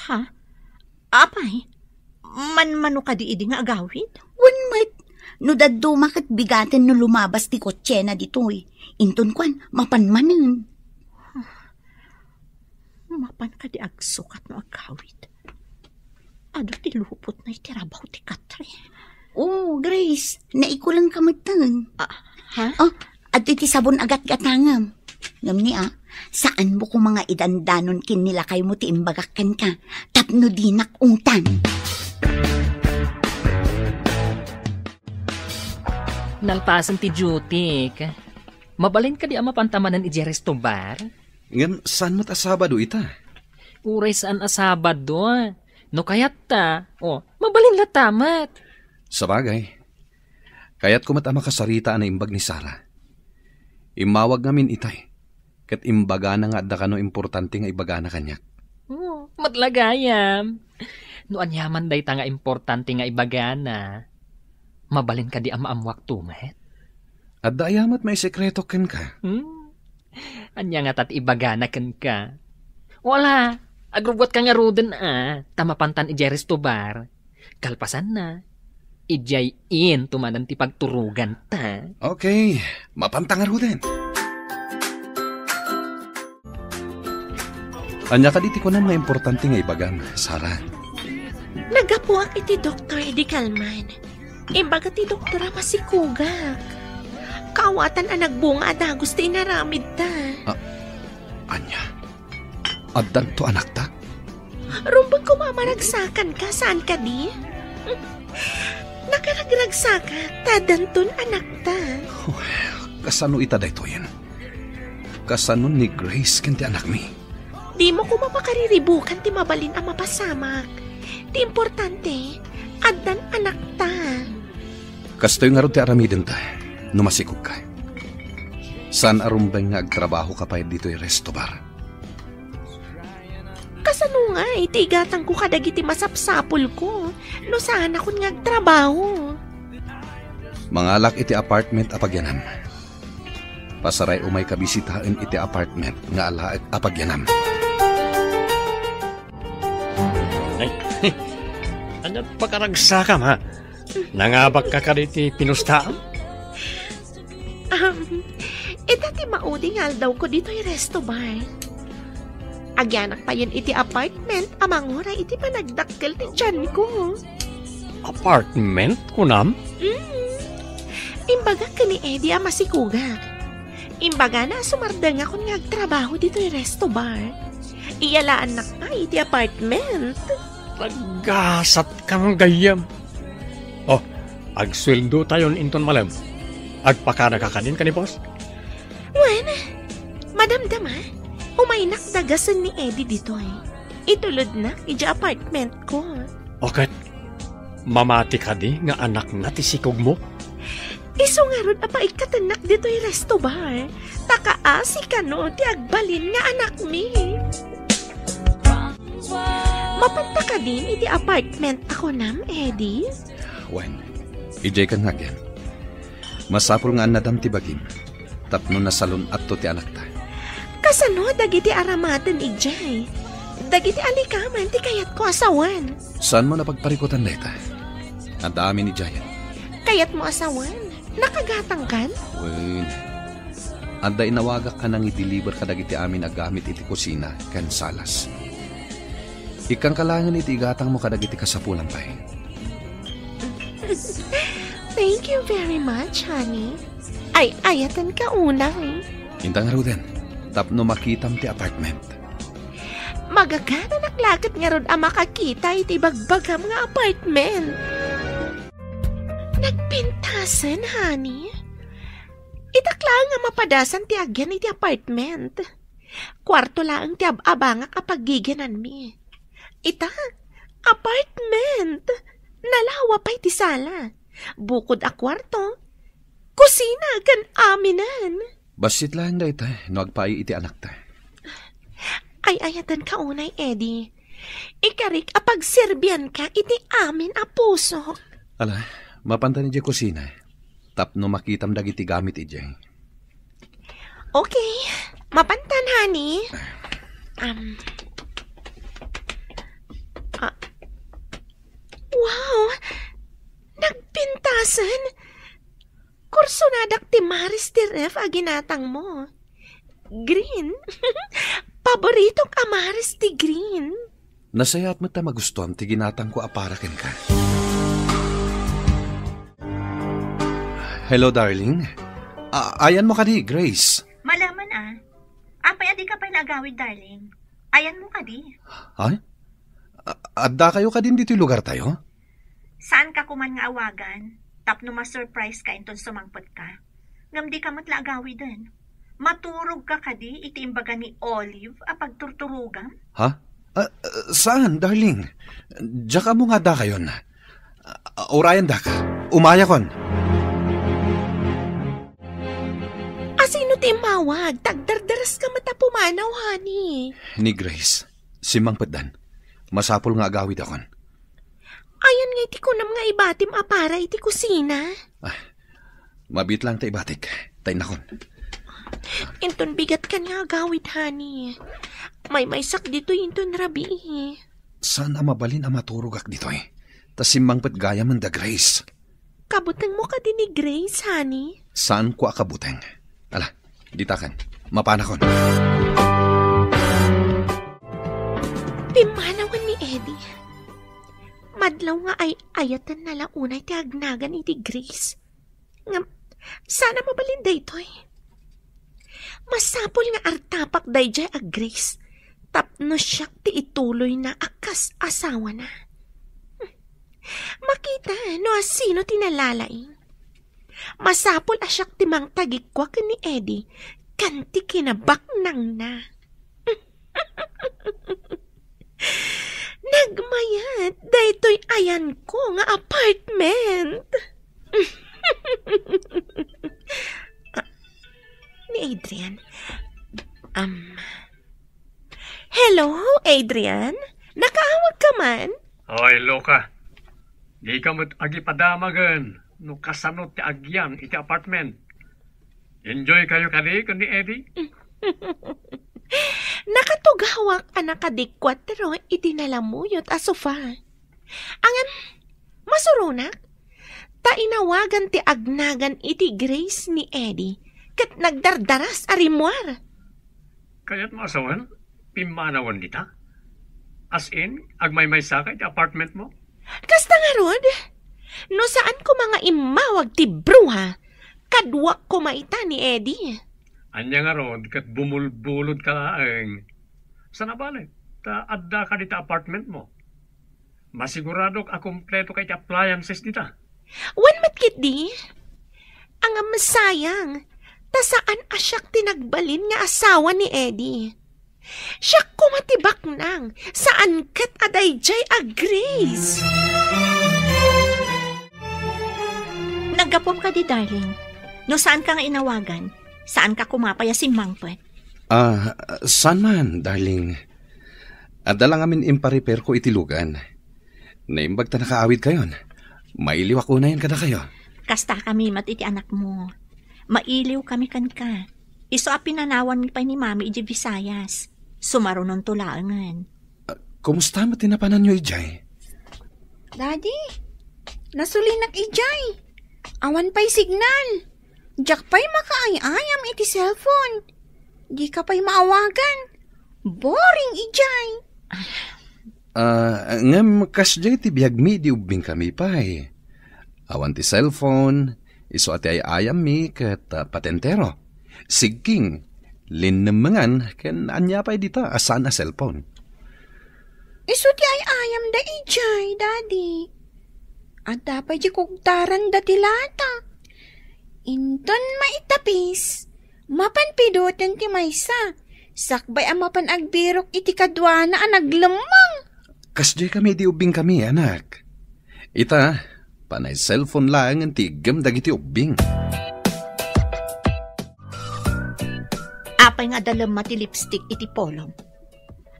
Ha? Apay, manmano kadi idi nga agawid? Wen met, no dadduma ket bigaten no lumabas ti kotsena ditoy. Inton kuan, mapan manen. Mapan kadi agsukat no agawid? Adu ti lupotna iti rabaw ti Catherine. Oh, Grace, naikulengka metten. Ah, ha? Oh, adtoy ti sabon a gatgatangam. Ngem ni, a, saanmo koma nga idandanon ken ni lakaymo ti imbagak kenka tapno dinak ungtan. Nalpasen ti dutyk. Mabalin kadi a mapanta manen idiay resto bar? Ngem saan met a Sabado ita? Uray saan a Sabado. No kayatta, o, mabalin latta met. Sabagay, kayatko met a makasarita a naimbag ni Sara. Immawag ngamin itay, ket imbagana nga adda kano importante nga ibagana kaniak. O, met la gayam. No aniaman dayta nga importante nga ibagana, mabalin kadi a maammuakto met? Adda aya met maisekretok kenka? Hmm? Ania ngata ti ibagana kenka? Wala, agrubbuatka ngaruden a, ta mapantan idiay resto bar. Kalpasanna, idiay into manen ti pagturoganta. Okay, mapanta ngaruden. Ania kadi ti kunam nga importante nga ibagam, Sara? Naggapuak iti doktor idi kalman. Imbaga ti doktor a masikogak. Kaawatan a nagbunga a dagus ti inaramidta. Ah, ania? Addanto anakta? Rumbeng koma a maragsakanka, saan kadi? Nakaragragsakan, ta addanton anakta. Oh, kasano ita daytoyen? Kasano ni Grace ken ti anakmi? Dimo koma pakariribukan ti mabalin a mapasamak. Ti importante, addan anakta. Kastoy ngarud ti aramidenta, no masikogka. Saan a rumbeng nga agtrabahoka pay ditoy resto bar. Kasano ngay ti igatangko kadagiti masapsapulko no saanakon nga agtrabaho? Mangalak iti apartment a pagyanam. Pasaray umayka bisitaen iti apartment nga alaek a pagyanam. Ay, ania pakaragsakam, ha? Nangabakka kadi ti pinustaam? Um, ita ti maudi nga aldawko ditoy resto bar. Agyanak payen iti apartment a manguray iti panagdakkel ti tianko. Apartment, kunam? Mm. Imbagak ken ni Eddie a masikogak. Imbagana a sumardengakon nga agtrabaho ditoy resto bar. Iyalaannak pay iti apartment. Naggasatkam gayyem. Oh, agsueldotayon inton malem. Agpakanaka kadin ken ni boss? Wen, madamdama. Umaynak dagasen ni Eddie ditoy. Itulodnak idiay apartment ko. O ket, mamati kadi nga anakna ti sikogmo? Isu ngarud a paikkatennak ditoy resto bar, ta kaasi kano ti agbalin nga anakmi. Mapanta kadin iti apartment a kunam, Eddie? Wen, idiay kan nga agyan. Masapul nga annadam ti bagim tapno nasalun-atto ti anakta. Kasano dagiti aramaten idiay? Dagiti alikaman ti kayatko a sawen. Saanmo napagparikutan dayta? Adda amin idiayen. Kayatmo a sawen? Nakagatangkan? Wen. Adda inawagak a nangideliver kadagiti amin a gamit iti kusina ken salas. Ikkanka laengen iti igatangmo kadagiti kasapulam pay. Thank you very much, honey. Ay-ayatenka unay. Inta ngaruden, tapno makitam ti apartment. Magagananak la ket ngarud a makakita iti bagbagam nga apartment. Nagpintasen, honey. Itak laeng a mapadasan ti agyan iti apartment. Kuarto laeng ti ab-abangak a paggigiananmi. Ita, apartment! Nalawa pay ti sala. Bukod a kuarto, kusina ken aminen. Bassit laeng dayta no agpaay iti anakta. Ay-ayatenka unay, Eddie. Ikarik a pagserbianka iti amin a pusok. Ala, mapanta idiay kusina tapno makitam dagiti gamit idiay. Okay. Mapantan, honey. Um, ah, wow! Nagpintasen! Kursonadak ti maris ti ref a ginatangmo. Green? Paboritok a maris ti green. Nasayaat met ta magustuam ti ginatangko a para kenka. Hello, darling. A-, ayanmo kadi, Grace? Malaman a. Apay a dika pay naagawid, darling? Ayanmo kadi? Ay? A-, addakayo kadin ditoy lugartayo? Saanka koman nga awagan tapno ma-surprise ka inton sumangpet ka. Ngem dika met la agawiden. Maturog ka kadi iti imbaga ni Olive a pagturturogam? Ha? Ah, ah, saan, darling? Diak ammo nga addakayon. Ah, urayendak. Umayakon. Asino ti immawag? Tagdardaras ka met a pumanaw, honey. Ni Grace. Simmangpetdan. Masapul nga agawidakon. Ayan nga iti kunam nga ibatim a para iti kusina? Ah, mabiit lang ta ibatik. Ta innakon. Inton bigat kan nga agawid, honey. Maymaysak ditoy inton rabii. Saan a mabalin a maturogak ditoy? Ta simmangpet gayamen da Grace. Kabutengmo kadi ni Grace, honey? Saanko a kabuteng. Ala, ditakan. Mapanakon. Pimmanawan ni Eddie. Madlaw nga ay-ayatenna la unay ti agnagan iti Grace. Ngem, saan a mabalin daytoy? Masapul nga artapak daydiay a Grace tapno siak ti ituloyna a kas asawana. Makita no asino ti nalalaing. Masapul a siak ti mangtagikua ken ni Eddie ken ti kinabaknangna. Nagmayat daytoy ayanko nga apartment. Ah, ni Adrian. Um, hello, Adrian? Nakaawag ka man? Oy, Luca. Di ka met agipadamagen no kasano ti agyan iti apartment. Enjoy kayo kadi ken ni Eddie? Nakatugawak a nakadikuatro iti nalamuyot a sofa. Ngem, masuronak, ta inawagan ti agnagan iti Grace ni Eddie ket nagdardaras a rimmuar. Kayatmo a sawen, pimmanawan dita? As in, agmaymaysa ka iti apartment mo? Kasta ngarud, no saan koma nga immawag ti bruha, kaduak koma ita ni Eddie. Ania ngarud ket bumulbulod ka laeng? Saan a bale, ta adda ka dita apartment mo. Masiguradok a kompleto ka iti appliances dita. Wen met ketdi. Ngem sayang, ta saan a siak ti nagbalin nga asawa ni Eddie. Siak koma ti baknang, saan ket a daydiay a Grace. Naggapuam kadi, darling. No saanka nga inawagan, saanka koma pay a simmangpet. Ah, saan man, darling. Adda la ngamin imparepairko iti lugan. Naimbag ta nakaawidkayon. Mailiwak unayen kadakayo. Kastakami met iti anakmo. Mailiwkami kenka. Isu a pinanawanmi pay ni Mami idiay Visayas. Sumarunonto laengen. Ah, kumusta met ti napananyo idiay? Daddy, nasulinak idiay. Awan pay signal. Diak pay makaay-ayam iti cellphone. Dika pay maawagan. Boring idiay. Ah, ngem kasdiay ti biagmi idi ubbingkami pay. Awan ti cellphone, isu a ti ay-ayammi ket, ah, patentero. Sigking, linnemmengan, ken ania pay dita a saan a cellphone. Isu ti ay-ayamda idiay, Daddy. Adda pay di kugtaranda ti lata. Inton maitapis, mapan pidoten ti maysa, sakbay a mapan agbirok iti kaduana a naglemmeng. Kasdiay kami idi ubbingkami, anak. Ita, panay cellphone laengen ti iggem dagiti ubbing. Apay nga adda lemma ti lipstick iti polom?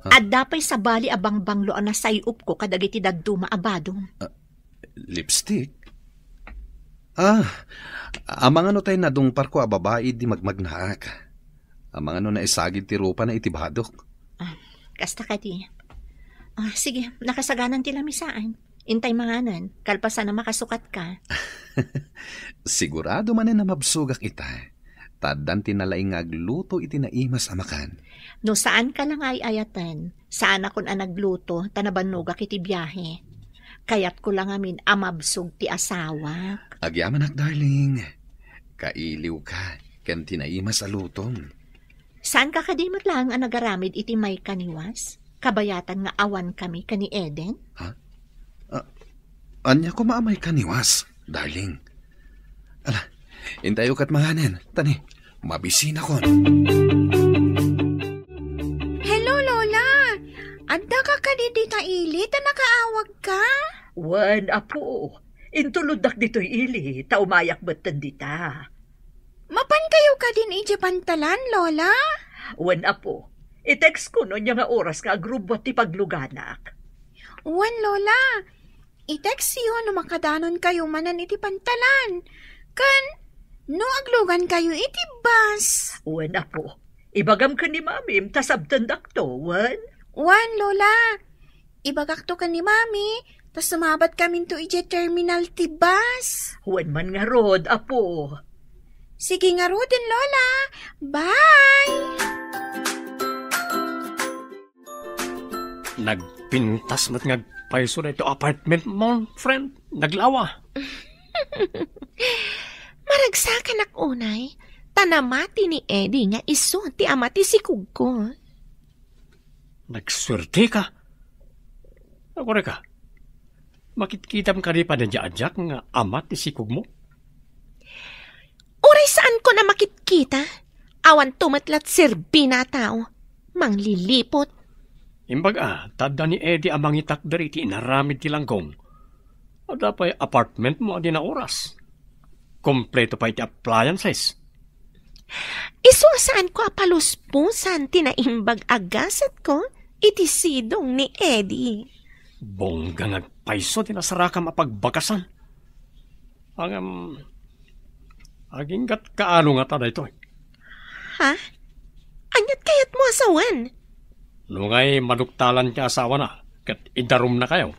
Ha? Adda pay sabali a bangbanglo a nasay-opko kadagiti dadduma a badom. Ah, lipstick? Ah, amangan no tay nadungparko a babai idi magmagnaak. Amangan no naisagid ti rupana iti badok. Ah, kasta kadi. Ah, sige, nakasaganan ti lamisaan. Intay manganen, kalpasan a makasukatka. Sigurado manen a mabsogak ita. Ta addan ti nalaing nga agluto iti naimas a makan. No saanka la nga ay-ayaten, saanakon a nagluto ta nabannogak iti biahe. Kayatko la ngamin a mabsog ti asawak. Agyamanak, darling. Kailiwka ken ti naimas a lutom. Saanka kadi met laeng a nagaramid iti maikaniwas? Kabayatan nga awankami ken ni Eden? Ha? Ah, ania koma a maikaniwas, darling? Ala, intayo ket manganen, ta ni, mabisinakon. Hello, Lola! Addaka kadi dita ili ta nakaawagka? Wen, apo. Intuloddak ditoy ili, ta umayak metten dita. Mapankayo kadin idiay pantalan, Lola? Wen, apo. I-text ko no ania nga oras nga agrubbuat ti pagluganak. Wen, Lola. I-textyo no makadanonkayo manen iti pantalan. Ken no aglugankayo iti bus. Wen, apo. Ibagam ken ni Mamim ta sabtendakto, wen? Wen, Lola. Ibagakto ken ni Mami, ta sumabatkaminto idiay terminal ti bus. Wen man ngarud, apo. Sige ngaruden, Lola. Bye! Nagpintas met nga agpayso daytoy apartment mo, friend. Naglawa. Maragsakanak unay, ta namati ni Eddie nga isu ti ama ti sikogko. Nagsuerteka. Agurayka, makitkitam kadi pay daydiay a diak nga ama ti sikogmo? Uray saanko a makitkita, awanto met la ti serbina a tao. Manglilipot. Imbag a, ta adda ni Eddie a mangitakder iti inaramid ti langgong. Adda pay apartment mo a di naoras. Kompleto pay ti appliances. Isu a saanko a palusposan ti naimbag a gasatko iti sidong ni Eddie. Bongga nga agpayso ti nasarakam a pagbakasan. Ngem, aginggat kaano ngata daytoy? Ha? Aniat kayatmo a sawen? Nungay maduktalan ti asawana ket idarumnakayo,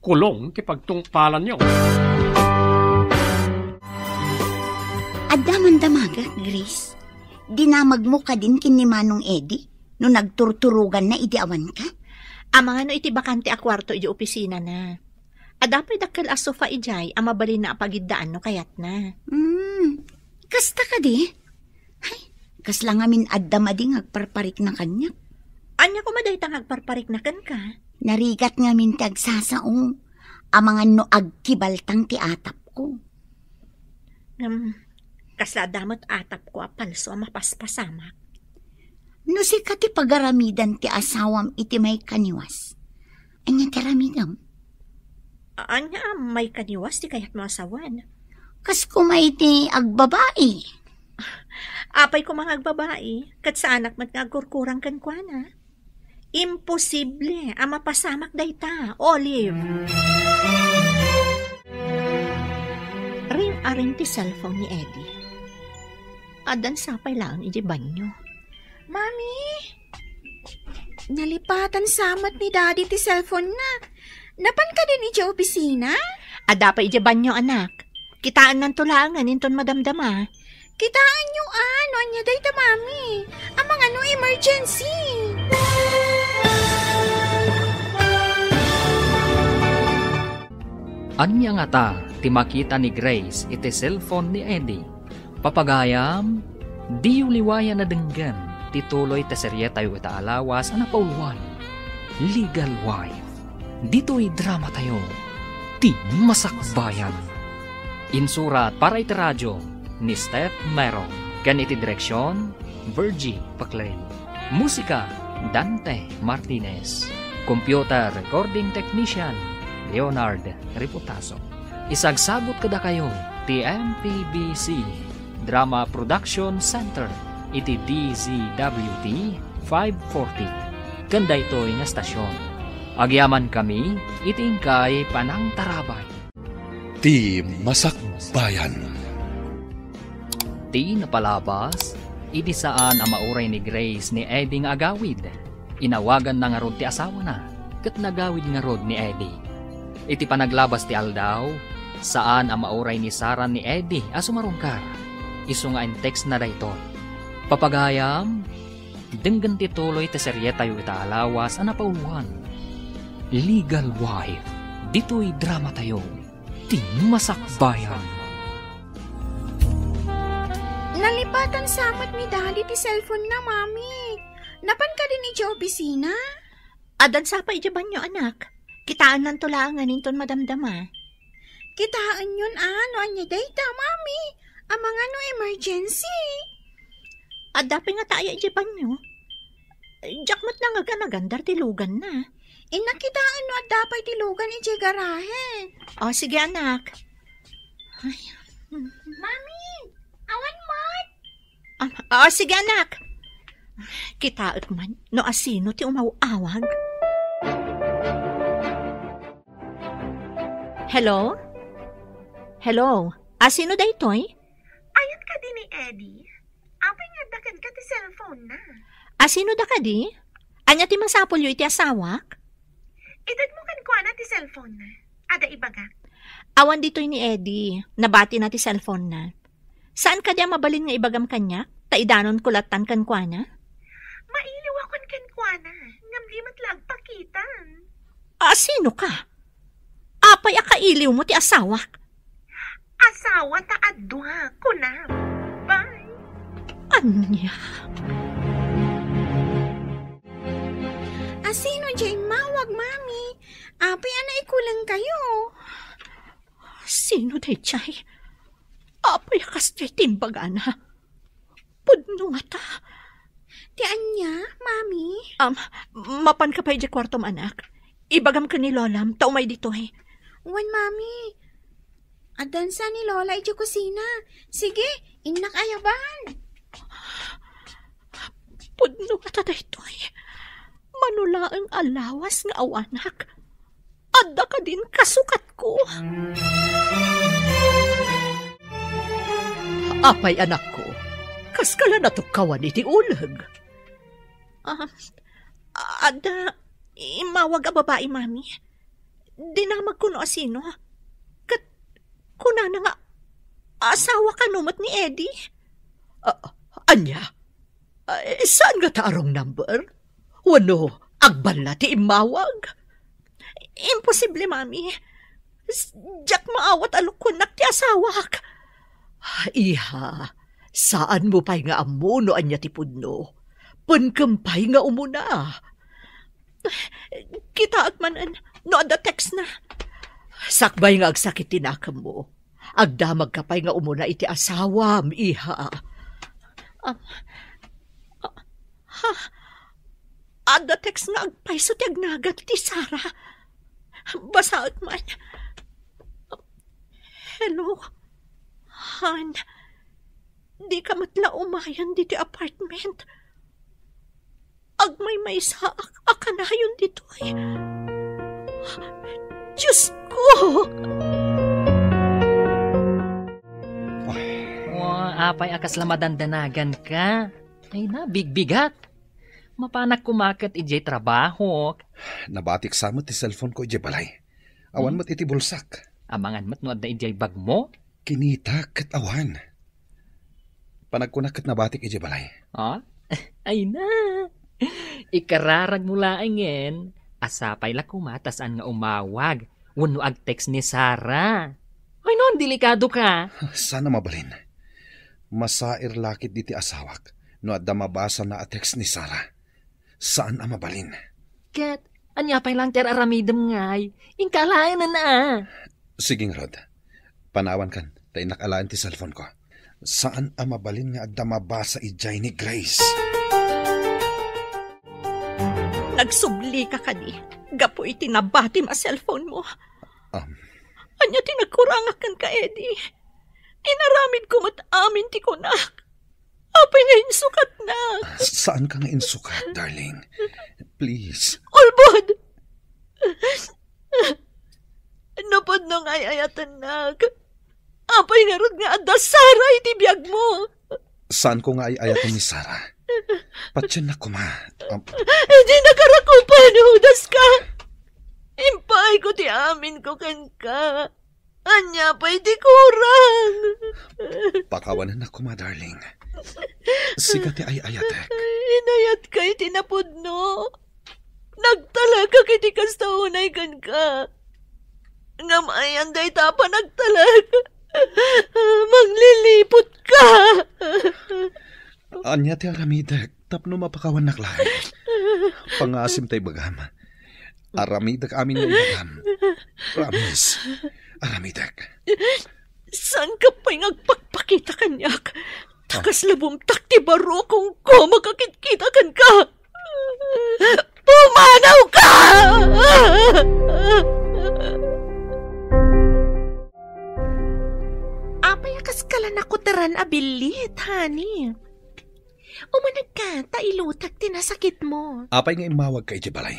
kulong ti pagtungpalanyo. Adda man damagek, Grace. Dinamagmo kadin ken ni Manong Eddie no nagturturoganna idi awanka? Amangan no iti bakante a kuarto iti opisinana. Adda pay dakkel a sofa idiay a mabalinna a pagiddaan no kayatna. Hmm, kasta kadi? Ay, kasla ngamin adda madi nga agparparikna kaniak. Ania koma dayta nga agparparikna kenka? Narigat ngamin ti agsasao. Amangan no agkibaltang ti atapko. Ngem, kasla adda met atapko a palso a mapaspasamak. No sika ti pagaramidan ti asawam iti maikaniwas, ania ti aramidem? Ania a maikaniwas ti kayatmo a sawen? Kas koma iti agbabai. Apay koma nga agbabai, ket saanak met nga agkurkurang kenkuana? Imposible a mapasamak dayta, Olive. Ring-aring ti cellphone ni Eddie. Addan sapay laeng idiay banyo. Mami, nalipatan sa met ni Daddy ti cellphone na. Napan kadin idiay opisina? Adda pay idiay banyo, anak. Kitaennanto laengen inton madamdama. Kitaenyo a, no ania dayta, Mami. Amangan no emergency. Ania ngata ti makita ni Grace iti cellphone ni Eddie? Papagayam, diyo liwayan a denggen ti tuloy ti serietayo ita a lawas a napauluan, Legal Wife. Ditoy dramatayo, Ti Masakbayan. Insurat para iti radyo ni Steph Mero, ken iti direksion, Virgie Paclay. Musika, Dante Martinez. Computer recording technician, Leonard Reputaso. Isagsagut kadakayo ti M P B C Drama Production Center iti D Z W T five forty. Ken daytoy nga stasyon, agyamankami iti inkay panangtarabay. Ti Masakbayan. Ti napalabas, idi saan a mauray ni Grace ni Eddie nga agawid, inawaganna ngarud ti asawana, ket nagawid ngarud ni Eddie. Iti panaglabas ti aldaw, saan a mauray ni Sarah ni Eddie a sumarungkar. Isu nga in-textna daytoy, "Papagayam, denggen ti tuloy ti serietayo ita a lawas a napauluan, Legal Wife. Ditoy dramatayo, Ti Masakbayan." Nalipatan sa met ni Daddy ti cellphone na, Mami. Napan kadin idiay opisina? Addan sapay idiay banyo, anak. Kitaennanto laengen inton madamdama. Kitaenyon a, no ania dayta, Mami. Amangan no emergency. Adda pay ngata aya idiay banyo? Diak met nangaganagan dayta ti luganna. Innak kitaen no adda pay ti lugan idiay garahe. O, sige, anak. Ay. Mami, awan met. Ah, ah, sige, anak. Kitaek man no asino ti umaw-awag. Hello? Hello? Asino daytoy? Ayat kadi ni Eddie? Apay nga adda kenka ti cellphone na? Asino da kadi? Ania ti masapulyo iti asawak? Itedmo kenkuana ti cellphone na. Adda ibagak. Awan ditoy ni Eddie. Nabatina ti cellphone na. Saan kadi a mabalin nga ibagam kaniak? Ta idanonko lattan kenkuana? Mailiwakon kenkuana, ngem di met la agpakitan. Asino ka? Apay a kailiwmo ti asawak? Asawa ta adua, kunam. Bye. Ania? Asino diay immawag, Mami? Apay a naikulengkayo? Sino daydiay? Apay a kasdiay ti imbagana? Pudno ngata. Ti ania, Mami? Am, mapanka pay idiay kuartom, anak. Ibagam ken ni Lolam ta umay ditoy. Wen, Mami. Addan sa ni Lola idiay kusina. Sige, innak ayaban. Pudno ngata daytoy. Mano laeng a lawas nga awanak. Adda kadin kasukatko? Apay, anakko, kaska la natukkawan iti uleg? Ah, adda immawag a babai, Mami. Dinamagko no asino. Ket kunana nga asawa kano met ni Eddie. Ah, ania? Ay, saan ngata a wrong number? Wenno agballa ti immawag? Imposible, Mami. S-, diak maawat a lokoennak ti asawak. Iha, saanmo pay nga ammo no ania ti pudno. Penkem pay nga umuna. Kitaek manen no adda textna. Sakbay nga agsakit ti nakemmo. Agdamagka pay nga umuna iti asawam, iha. Am, a-, Ha? Adda text nga agpayso ti agnagan ti Sarah. Basaek man. Hello? Han, dika met la umayen ditoy apartment. Agmaymaysaak a kanayon ditoy. Diyos ko! Ay. Oh, apay a kasla madandanaganka? Ay na, bigbigat. Mapanak kumaket idiay trabaho. Nabatik sa met ti cellphone ko idiay balay. Awan Hmm? met iti bulsak. Amangan met no adda idiay bagmo? Kinita ket awan. Panagkunak ket nabatik idiay balay. Ah? Ay na. Ikararag mo laengen, a sapay la koma ta saan nga umawag wenno agtext ni Sarah. Ay no, delikado ka. Saan a mabalin. Masair lakit diti asawak no adda mabasana a text ni Sarah. Saan a mabalin. Ket, ania pay lang ti ar-aramidem ngay? Inka alaenen a. Sige ngarud. Panawankan, ta innak alaen ti cellphone ko. Saan a mabalin nga adda mabasa idiay ni Grace. Nagsublika kadi gapu iti nabatim a cellphone mo? Um. Ania ti nagkurangak kenka, Eddie? Inaramidko met amin ti kunak. Apay nga insukatnak? Saanka nga insukat, darling. Please. Ulbod! Napudno nga ay-ayatennak. Apay ngarud nga adda Sarah iti biagmo? Saanko nga ay-ayaten ni Sarah. Patiennak koma. Am- Di nakarakupan, hudaska. Impaayko ti aminko kenka. Ania pay ti kurang? Pakawanennak koma, darling. Sika ti ay-ayatek. Inayatka iti napudno. Nagtalekak iti kasta unay kenka. Ngem ayan dayta a panagtalek. Mangliliputka. Ania ti aramidek tapno mapakawannak laeng? Pangasim ta ibagam. Aramidek amin nga ibagam. Promise. Aramidek. Saanka pay nga agpakpakita kaniak? Ta kasla bumtak ti baro kung ko makakitkita kenka. Pumanawka! Apay a kaskala nakuteran a billit, honey? Umanegka, ta ilutek ti nasakitmo. Apay nga immawagka iti balay?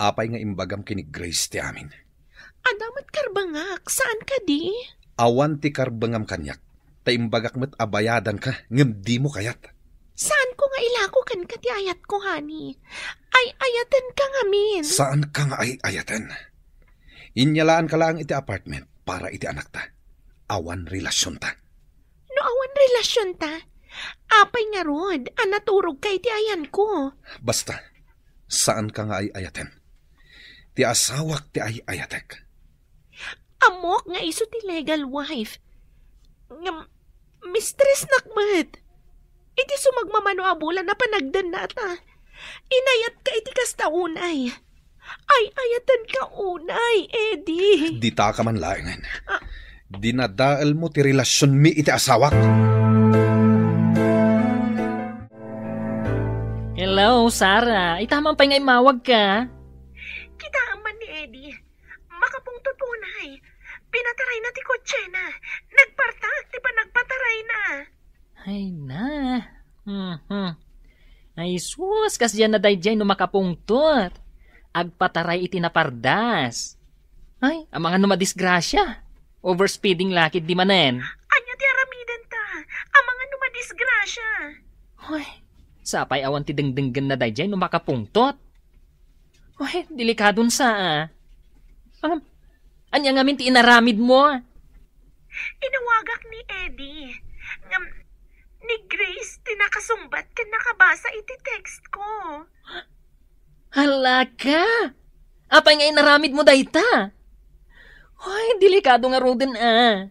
Apay nga imbagam ken ni Grace ti amin? Adda met karbengak, saan kadi? Awan ti karbengam kaniak, ta imbagak met a bayadanka, ngem dimo kayat. Saanko nga ilako kenka ti ayatko, honey. Ay-ayatenka ngamin. Saanka nga ay-ayaten. Inyalaanka laeng iti apartment para iti anakta. Awan relasionta. No awan relasionta, apay ngarud a naturogka iti ayanko? Basta, saanka nga ay-ayaten. Ti asawak ti ay-ayatek. Ammok nga isu ti legal wife. Ngem, mistressnak met. Iti sumagmamano a bulan a panagdannata, inayatka iti kasta unay. Ay-ayatenka unay, Eddie. Ditaka man laengen. Ah. Dinadaelmo ti relasionmi iti asawak. Hello, Sarah. Ita man pay nga immawagka. Kitaem man ni Eddie. Makapungtot unay. Pinatarayna ti kotsena. Nagpartak ti panagpatarayna. Ay na. Mhm. Ay sus, kasdiay na daydiay no makapungtot. Agpataray iti napardas. Ay, amangan no madisgrasia. Overspeeding lakit di manen. Ania ti aramidenta? Amangan no madisgrasia. Ay, sapay awan ti dengdenggenna daydiay no makapungtot. Ay, delikadon sa, ah. Am, ania ngamin ti inaramidmo? Inawagak ni Eddie. Ngem, ni Grace ti nakasungbat ken nakabasa iti text ko. Hala ka! Apay nga inaramidmo dayta? Ay, delikado ngaruden, ah.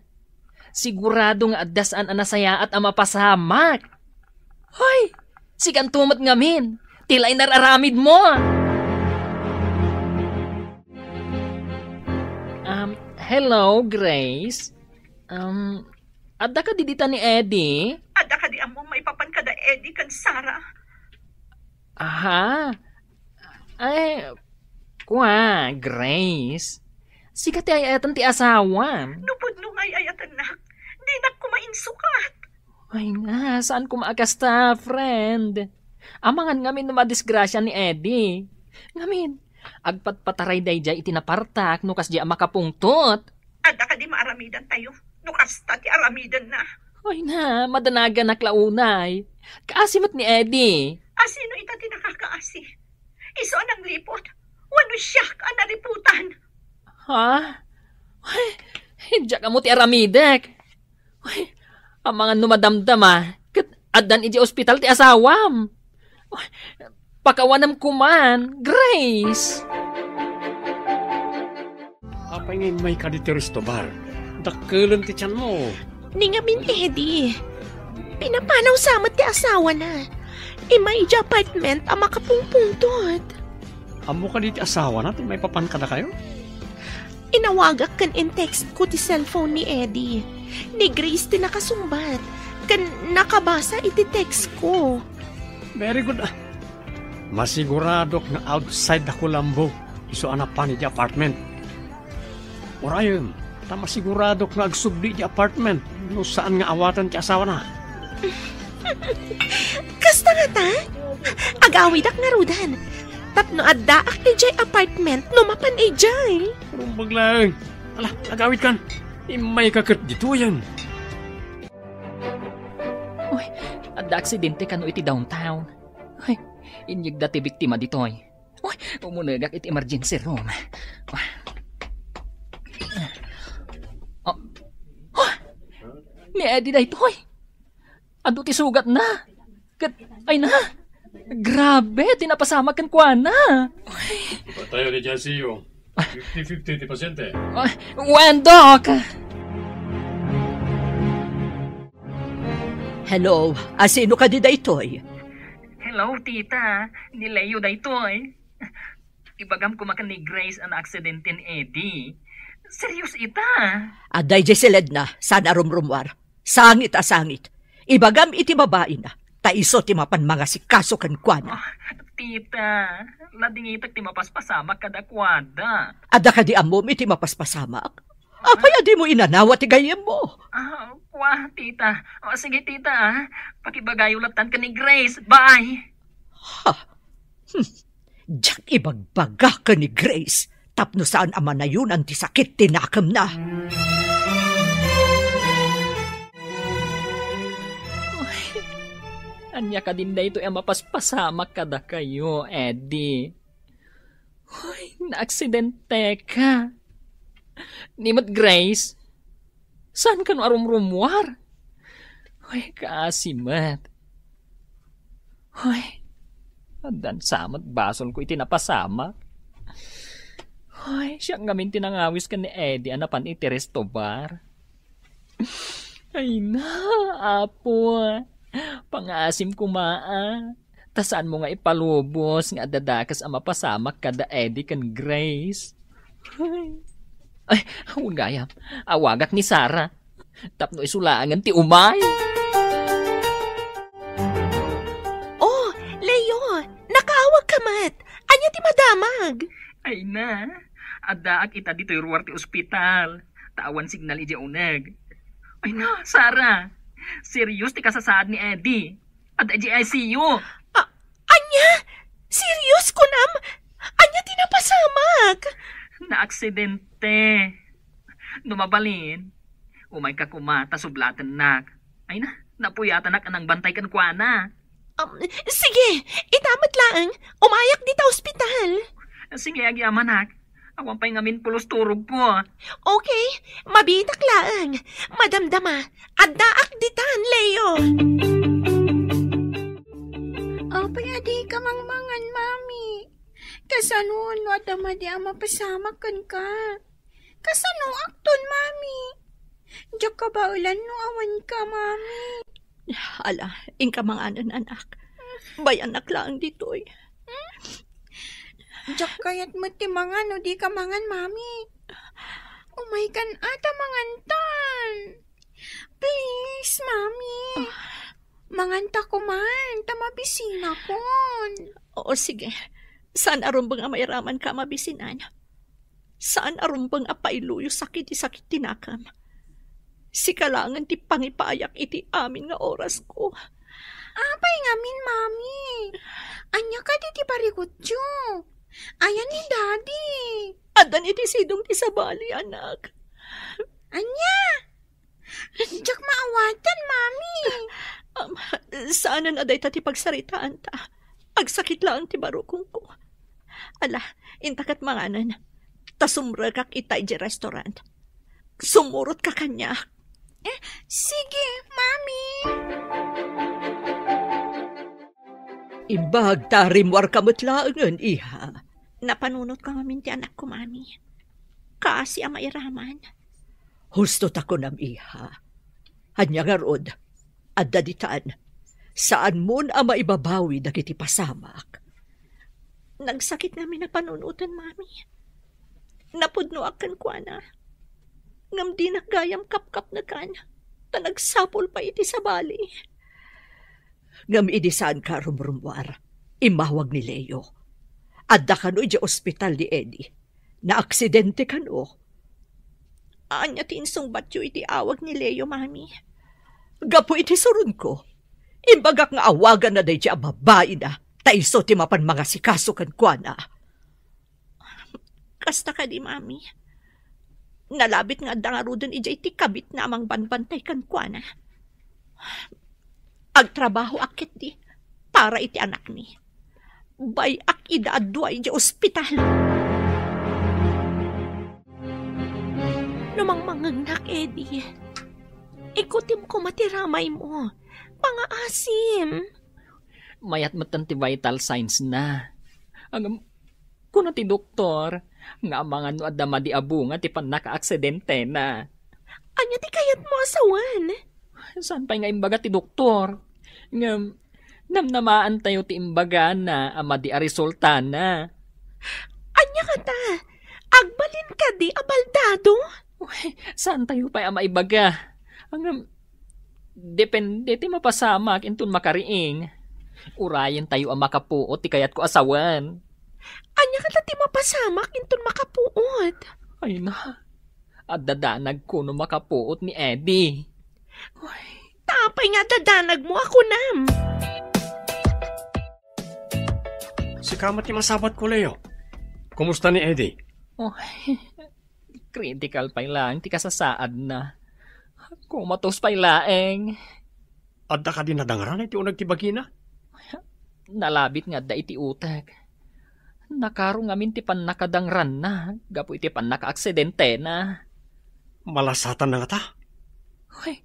Sigurado nga adda saan a nasayaat a mapasamak. Hoy, sikanto met ngamin. Ti laeng ar-aramidmo. Um, hello, Grace. Um, adda kadi dita ni Eddie? Adda kadi ammom maipapan kada Eddie ken Sarah? Aha. Ay, kua, Grace. Sika ti ay-ayatan ti asawam. No pudno nga ay-ayatannak, dinak koma insukat. Ay na, saan koma a kasta, friend? Amangan ngamin no madisgrasya ni Eddie. Ngamin, agpatpataray daydiay iti napartak no kasdiay a makapungtot. Adda kadi maaramidantayo no kasta ti aramidenna? Ay na, madanaganak la unay. Kaasi met ni Eddie. Asino ita ti nakakaasi? Isu a nangliput? Wenno siak a naliputan? Ha? Ay, diak ammo ti aramidek. Ay, amangan no madamdama, ket addan idiay ospital ti asawam. Ay, pakawanem koman, Grace. Apay nga immayka ditoy resto bar? Dakkelen ti tianmo. Ni ngamin, Eddie. Pinapanaw sa met ti asawana. Immay idiay apartment a makapungpungtot. Ammo kadi ti asawana ti maipapan kadakayo? Inawagak ken in-textko ti cellphone ni Eddie. Ni Grace ti nakasungbat ken nakabasa iti textko. Very good, ah. Masiguradok nga outside da Colombo isu a napan idiay apartment. Urayem, ta masiguradok nga agsubli idiay apartment no saan nga awaten ti asawana. Kasta ngata? Agawidak ngaruden. Tapno addaak idiay apartment no mapan idiay. Rumbag laeng. Ala, agawidkan. Immayka ket ditoyen. Uy, adda aksidente kano iti downtown. Ay, inyegda ti biktima ditoy. Uy, umunegak iti emergency room. Oh. Oh. Ni Eddie daytoy. Adu ti sugatna. Ket, ay na. Grabe, ti napasamak kenkuana. Patayo ni Jessiyo. Fifty fifty ti pasyente. Ah, wen, Doc. Hello, asino kadi daytoy? Hello, tita. Ni Leo daytoy. Ibagam koma ken ni Grace a naaksidente ni Eddie. Serious ita. Adda idiay siledna, saan a rumrumuar. Sangit a sangit. Ibagam iti babaina, ta isu ti mapan mangasikaso kenkuana. Ah, tita, ladingitek ti mapaspasamak kadakuada. Adda kadi ammom iti mapaspasamak? Apay a dimo inanawa ti gayyemmo? Ah, kua, tita. O, sige, tita, ah. Pakibagayo lattan ken ni Grace. Bye. Ha? Hmm. Diak ibagbaga ken ni Grace tapno saan a manayonan ti sakit ti nakemna. Ay, ania kadin daytoy a mapaspasamak kadakayo, Eddie? Hoy, naaksidenteka. Ni met Grace, saan kano a rumrumuar? Hoy, kaasi met. Hoy, addan sa met basolko iti napasamak. Hoy, siak ngamin ti nangawis ken ni Eddie a napan iti resto bar. Ay na, Apo. Pangaasim koma, a. Ta saanmo nga ipalubos nga adda dakes a mapasamak kada Eddie ken Grace. Ay, ay, wen gayam, awagak ni Sarah. Tapno isu laengen ti umay. Oh, Leo, nakaawagka met. Ania ti madamag? Ay na, addaak ita ditoy ruar ti ospital. Ta awan signal idiay uneg. Ay na, Sarah. Serious ti kasasaad ni Eddie. Adda idiay I C U. A-, ania? Serious kunam? Ania ti napasamak? Naaksidente. No mabalin, umayka koma ta sublatennak. Ay na, napuyatanak a nangbantay kenkuana. Um, sige, ita met laeng. Umayak dita ospital. Sige, agyamanak. Awan pay ngamin pulos turogko. Okay, mabiitak laeng. Madamdama, addaak ditan, Leo. Apay a dika mangmangan, Mami? Kasano no adda madi a mapasamak kenka? Kasano akton, Mami? Diak kabaelan no awanka, Mami. Ala, inka manganen, anak. Bayanak laeng ditoy. Diak kayat met ti mangan no dika mangan, Mami. Umaykan a ta mangantan. Please, Mami. Manganta koman, ta mabisinakon. O sige, saan a rumbeng a mairamanka a mabisinan. Saan a rumbeng a pailuyosak iti sakit ti nakam. Sika laengen ti pangipayak iti amin nga orasko. Apay ngamin, Mami? Ania kadi ti parikutyo? Ayan ni Daddy. Addan iti sidong ti sabali, anak. Ania? Diak maawatan, Mami. Um, saanen a dayta ti pagsaritaanta. Agsakit laeng ti barukongko. Ala, inta ket manganen. Ta sumrekak ita idiay restaurant. Sumurotka kaniak. Eh, sige, Mami. Imbag ta rimmuarka met laengen, iha. Napanunotka ngamin ti anakko, Mami. Kaasi a mairaman. Husto ta kunam, iha. Ania ngarud, adda ditan. Saanmon a maibabawi dagiti pasamak. Nagsakit ngamin a panunoten, Mami. Napudnoak kenkuana. Ngem dinak gayam kapkapnekan, ta nagsapul pay iti sabali. Ngem idi saanka a rumrummuar, immawag ni Leo. Adda kano idiay ospital ni Eddie. Naaksidente kano. Ania ti insungbatyo iti awag ni Leo, Mami? Gapu iti suronko, imbagak nga awaganna daydiay a babaina, ta isu ti mapan mangasikaso kenkuana. Kasta kadi, Mami? Nalabit nga adda ngaruden idiay ti kabitna a mangbanbantay kenkuana. Agtrabahoak ketdi para iti anakmi. Bay-ak ida a dua idiay ospital. No mangmangngegnak, Eddie, ikutim koma ti ramaymo. Pangaasim. Mayat metten ti vital signs na. Ngem, kuna ti doktor nga amangan no adda madi a bunga ti pannakaaksidentena. Ania ti kayatmo a sawen? Saan pay nga imbaga ti doktor? Ngem, namnamaantayo ti imbagana a madi a resultana. Ania kata? Agbalin kadi a baldado? Uy, saantayo pay a maibaga. Ngem, depende ti mapasamak inton makariing. Urayentayo a makapuot ti kayatko a sawen. Ania kata ti mapasamak inton makapuot? Ay na, adda danagko no makapuot ni Eddie. Uy, ta apay nga adda danagmo a kunam? Sika met ti masapatko, Leo. Kumusta ni Eddie? Uy, critical pay laeng ti kasasaadna. Komatos pay laeng. Adda kadi nadangran iti uneg ti bagina? Nalabit nga adda iti utek. Nakaro ngamin ti pannakadangranna gapu iti pannakaaksidentena. Malasatanna ngata? Uy,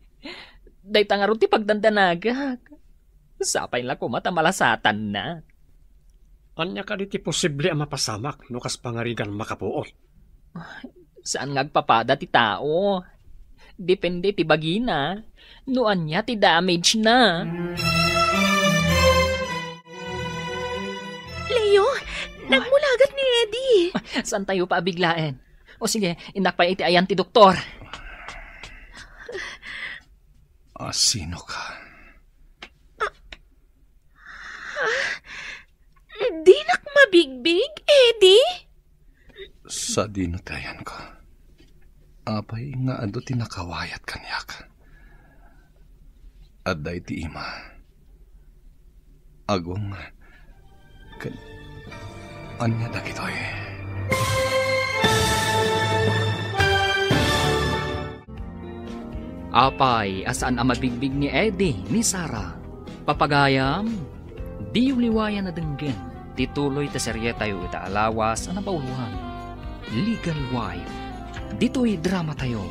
dayta ngarud ti pagdandanagak. Sapay la koma ta malasatanna. Ania kadi ti posible a mapasamak no kas pangarigan makapuot? Saan nga agpapada ti tao. Depende ti bagina no ania ti damage na. Leo, nagmulagat ni Eddie. Saantayo pay a biglaen. O sige, innak pay iti ayan ti doktor. Ah, sino ka? Ah, dinak mabigbig, Eddie? Sadino ti ayanko? Apay nga adu ti nakawayat kaniak? Adda iti ima. Agong ken ania dagitoy? Apay a saan a mabigbig ni Eddie ni Sarah? Papagayam, diyo liwayan a denggen ti tuloy ti serietayo ita a lawas a nabaoloan, Legal Wife. Ditoy dramatayo,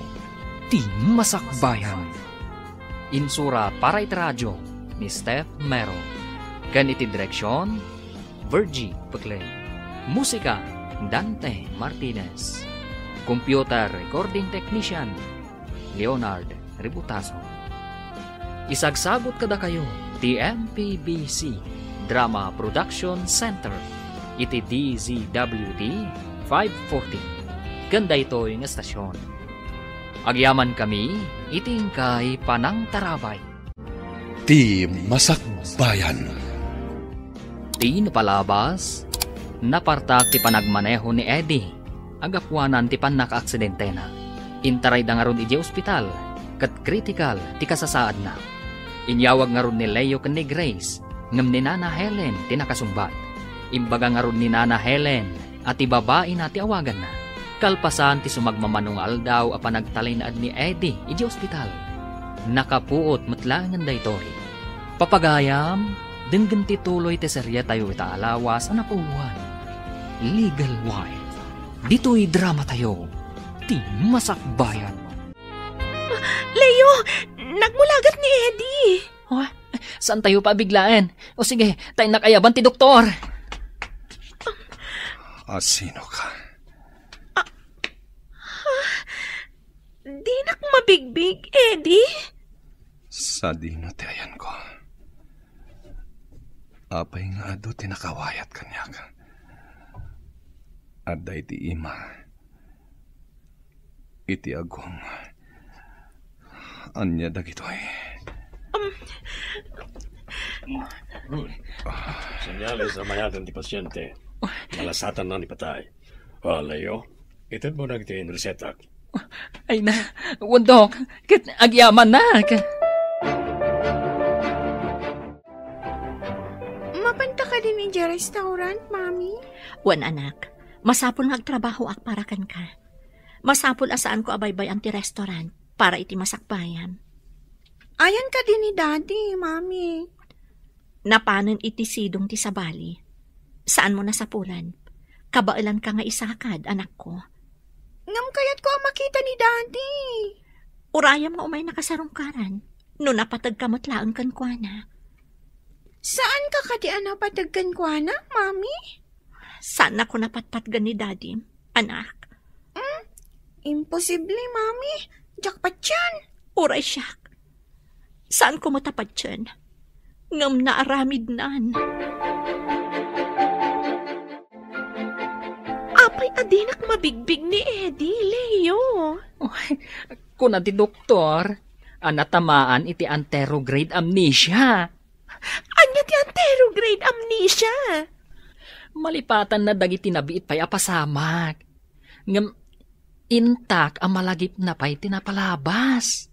Ti Masakbayan. Insura para iti radio ni Steph Mero. Ken iti direksion, Virgie Peclay. Musika, Dante Martinez. Computer recording technician, Leonard Ributaso. Isagsagut kadakayo ti M P B C Drama Production Center iti D Z W T five forty ken daytoy nga estasion. Agyamankami iti inkay panangtarabay. Ti Masakbayan. Idi napalabas, napartak ti panagmaneho ni Eddie a gapuanan ti pannakaaksidentena. Intarayda ngarud idiay ospital, ket kritikal ti kasasaadna. Inyawag ngarud ni Leo ken ni Grace, ngem ni Nana Helen ti nakasungbat. Imbaga ngarud ni Nana Helen a ti babaina ti awaganna. Kalpasan ti sumagmamano nga aldaw a panagtalinaed ni Eddie idiay ospital, nakapuot met laengen daytoy. Papagayam, denggen ti tuloy ti serietayo ita a lawas a napuonan, Legal Wife. Ditoy dramatayo, ti masakbayan. Leo, nagmulagat ni Eddie. Oh, saan tayo pabiglaen? O sige, ta innak ayaban ti doktor. A, sino ka? Dinak mabigbig, Eddie. Sadino ti ayanko? Apay nga adu ti nakawayat kaniak? Adda iti ima, iti agong. Ania dagitoy? Um, Senyales a mayatan ti pasiente. Nalasatanna ni patay. Ah, Leo, itedmo dagiti resetak. Ay na, wen, Dok, ket agyamannak. Mapanta kadin idiay restaurant, Mami? Wen, anak. Masapul nga agtrabahoak para kenka. Masapul a saanko a baybay-an ti restaurant para iti masakbayam. Ayan kadi ni Daddy, Mami? Napanen iti sidong ti sabali. Saanmo nasapulan. Kabaelanka nga isakad, anakko. Ngem kayatko a makita ni Daddy. Urayam nga umaynaka sarungkaran. No napateg ka met laeng kenkuana. Saanka kadi a napateg kenkuana, Mami? Saannak a napatpatgen ni Daddy, anak. Hmm? Imposible, Mami. Diak patien. Uray siak. Saanko met a patien. Ngem naaramidnan. Apay a dinak mabigbig ni Eddie, Leo? Oy, kuna ti doktor a natamaan iti anterograde amnesia. Ania ti anterograde amnesia? Malipatanna dagiti nabiit pay a pasamak. Ngem intak a malagipna pay ti napalabas.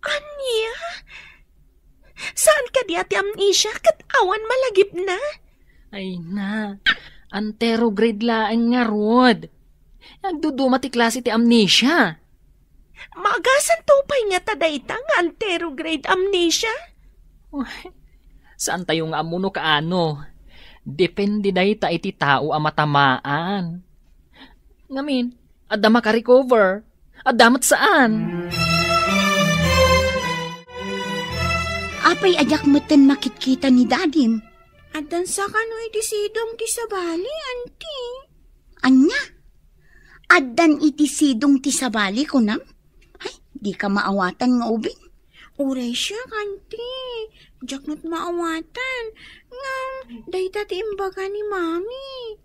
Ania? Saan kadi a ti amnesia ket awan malagipna? Ay na, anterograde laeng ngarud. Agduduma ti klase ti amnesia. Maagasanto pay ngata dayta nga anterograde amnesia? Uy, saantayo nga ammo no kaano. Depende dayta iti tao a matamaan. Ngamin, adda makarecover, adda met saan. Apay a diak metten makitkita ni Dadim? Addan sakano iti sidong ti sabali, anti? Ania? Addan iti sidong ti sabali, kunam? Ay, dika maawatan nga ubing. Uray siak, anti. Diak met maawatan. Ngem, dayta ti imbaga ni Mami.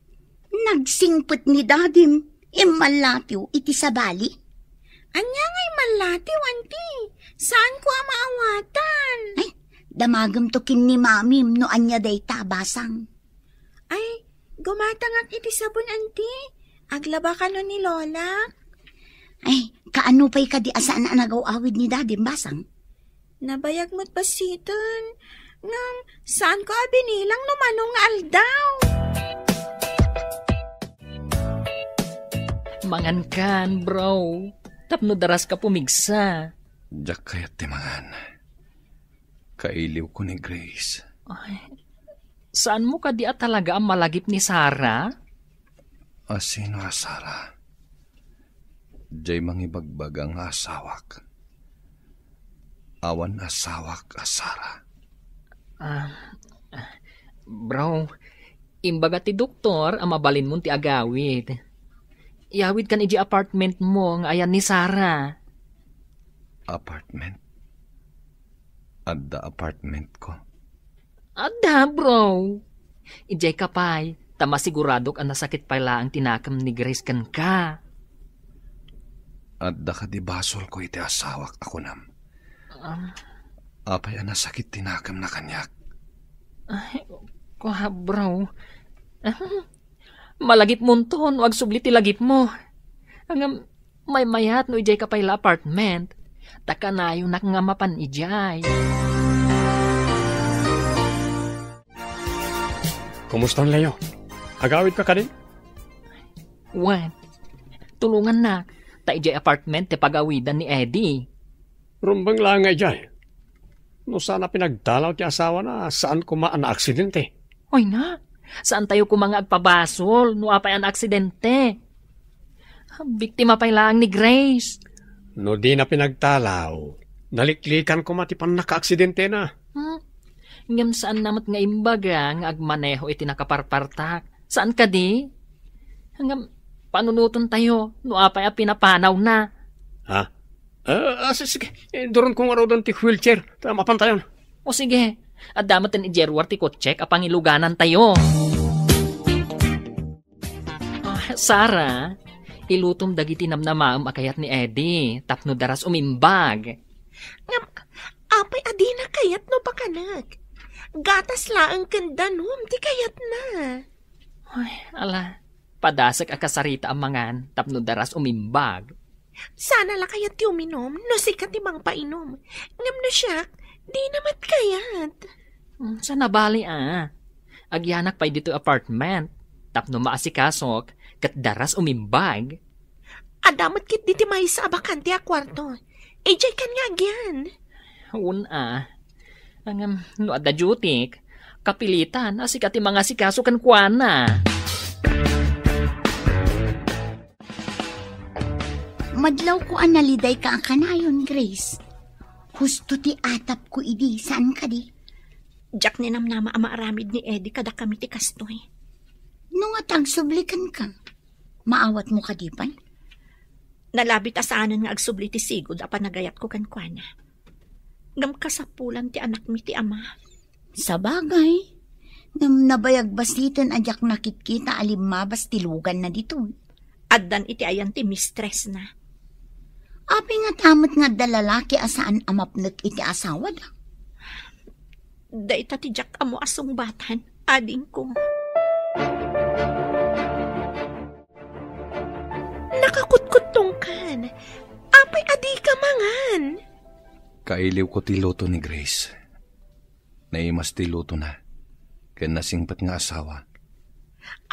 Nagsingpet ni Dadim, immallatiw iti sabali. Ania nga immallatiw, anti? Saanko a maawatan. Ay, damagemto ken ni Mamim no ania dayta, basang. Ay, gumatangak iti sabon, anti. Aglaba kano ni Lolak. Ay, kaano pay kadi a saan a nagaw-awid ni Dadim, basang? Nabayag met bassiten. Ngem, saanko a binilang no mano nga aldaw. Mangankan, bro. Tapno daraska pumigsa. Diak kayat ti mangan. Kailiwko ni Grace. Ay, saanmo kadi a talaga a malagip ni Sarah? A sino a Sarah? Diay mangibagbaga nga asawak. Awan asawak a Sarah. Ah, bro, imbaga ti doktor a mabalinmon ti agawid. Iyawidkan idiay apartmentmo nga ayan ni Sarah. Apartment? Adda apartmentko? Adda, bro. Idiay ka pay, ta masiguradok a nasakit pay laeng ti nakem ni Grace kenka. Adda kadi basolko iti asawak a kunam? Ah. Apay a nasakit ti nakemna kaniak? Ay, Ah, bro. Malagipmonto no agsubli ti lagipmo. Ngem, maymayat no idiay ka pay la apartment. Ta kanayonak nga mapan idiay. Kumusta, Leo? Agawid ka kadi? Wen, tulongannak, ta idiay apartment ti pagawidan ni Eddie. Rumbeng laeng nga idiay. No saan a pinagdalaw ti asawana, saan koma a naaksidente. Oy na, saan tayo koma nga agpabasol no apay a naaksidente? Biktima pay laeng ni Grace. No di na pinagdalaw, naliklikan koma ti pannakaaksidentena. Hmm? Ngem saan na met nga imbaga nga agmaneho iti nakaparpartak. Saan kadi? Ngem panunoten tayo no apay a pinapanawna. Ha? Ah, ah, si-, sige. Eh, duron ko ngaruden ti wheelchair. Ta mapan tayon. O sige, adda met ti idiay ruar ti kotsek a pangiluganan tayo. Ah, Sara, ilutom dagiti namnamaem a kayat ni Eddie tapno daras umimbag. Ngem, apay a dina kayat no pakanek? Gatas laeng ken danum ti kayatna. Ay, ala, padasek a kasarita a mangan tapno daras umimbag. Sana la kayat ti uminum no sika ti mangpainom. Ngem no siak, dina met kayat. Hmm, saan a bali a. Agyanak pay ditoy apartment. Tapno maasikasok, ket daras umimbag. Adda met ketdi ti maysa a bakante a kuarto. Idiay kan nga agyan. Wen a. Ngem, no adda duty, kapilitan a sika ti mangasikaso kenkuana. Madlawko a nalidayka a kanayon, Grace. Husto ti atapko idi, saan kadi? Diak ninamnama a maaramid ni Eddie kadakami ti kastoy. No nga ti agsubli kenka, maawatmo kadi pay? Nalabit a saanen nga agsubli ti sigud a panagayatko kenkuana. Ngem kasapulan ti anakmi ti ama. Sabagay, ngem nabayag basiten a diak nakitkita a limmabas ti luganna ditoy. Addan iti ayan ti mistressna. Apay ngata met nga adda lalaki a saan a mapnek iti asawada? Dayta ti diak ammo a sungbatan, adingko. Nakakutkuttongkan. Apay a dika mangan? Kailiwko ti luto ni Grace. Naimas ti lutona. Ken nasingpet nga asawa.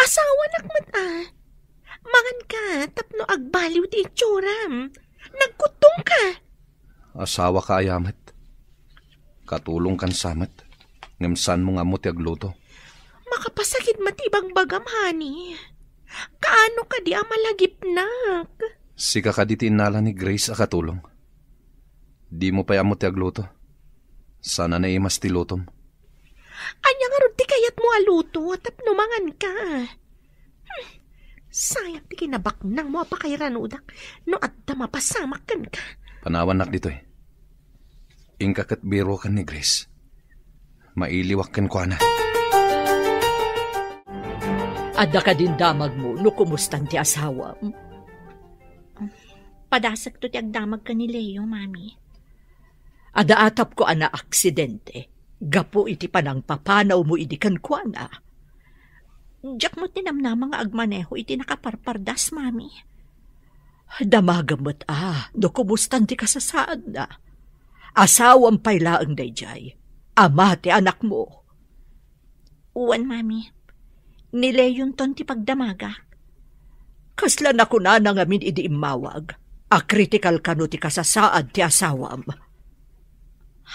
Asawanak met a. Manganka tapno agbaliw ti itsuram. Nagkuttongka. Asawaka aya met. Katulongkan sa met. Ngem saanmo nga ammo ti agluto. Makapasakit met ti ibagbagam, honey. Kaano kadi a malagipnak? Sika kadi ti innala ni Grace a katulong. Dimo pay ammo ti agluto. Saan a naimas ti lutom. Ania ngarud ti kayatmo a luto tapno manganka? Hmm, sayang ti kinabaknangmo a pakairanodak no adda mapasamak kenka. Panawannak ditoy. Inka ket biroken ni Grace. Mailiwak kenkuana. Adda kadin damagmo no kumustan ti asawam? Padasekto ti agdamag ken ni Leo, Mami. Adda atapko a naaksidente gapu iti panangpapanawmo idi kenkuana. Diak met ninamnama nga agmaneho iti nakaparpardas, Mami. Damagem met a no kumustan ti kasasaadna. Asawam pay laeng daydiay, ama ti anakmo. Wen, Mami. Ni Leonton ti pagdamagak. Kasla nakunana ngamin idi immawag a kritikal kano ti kasasaad ti asawam.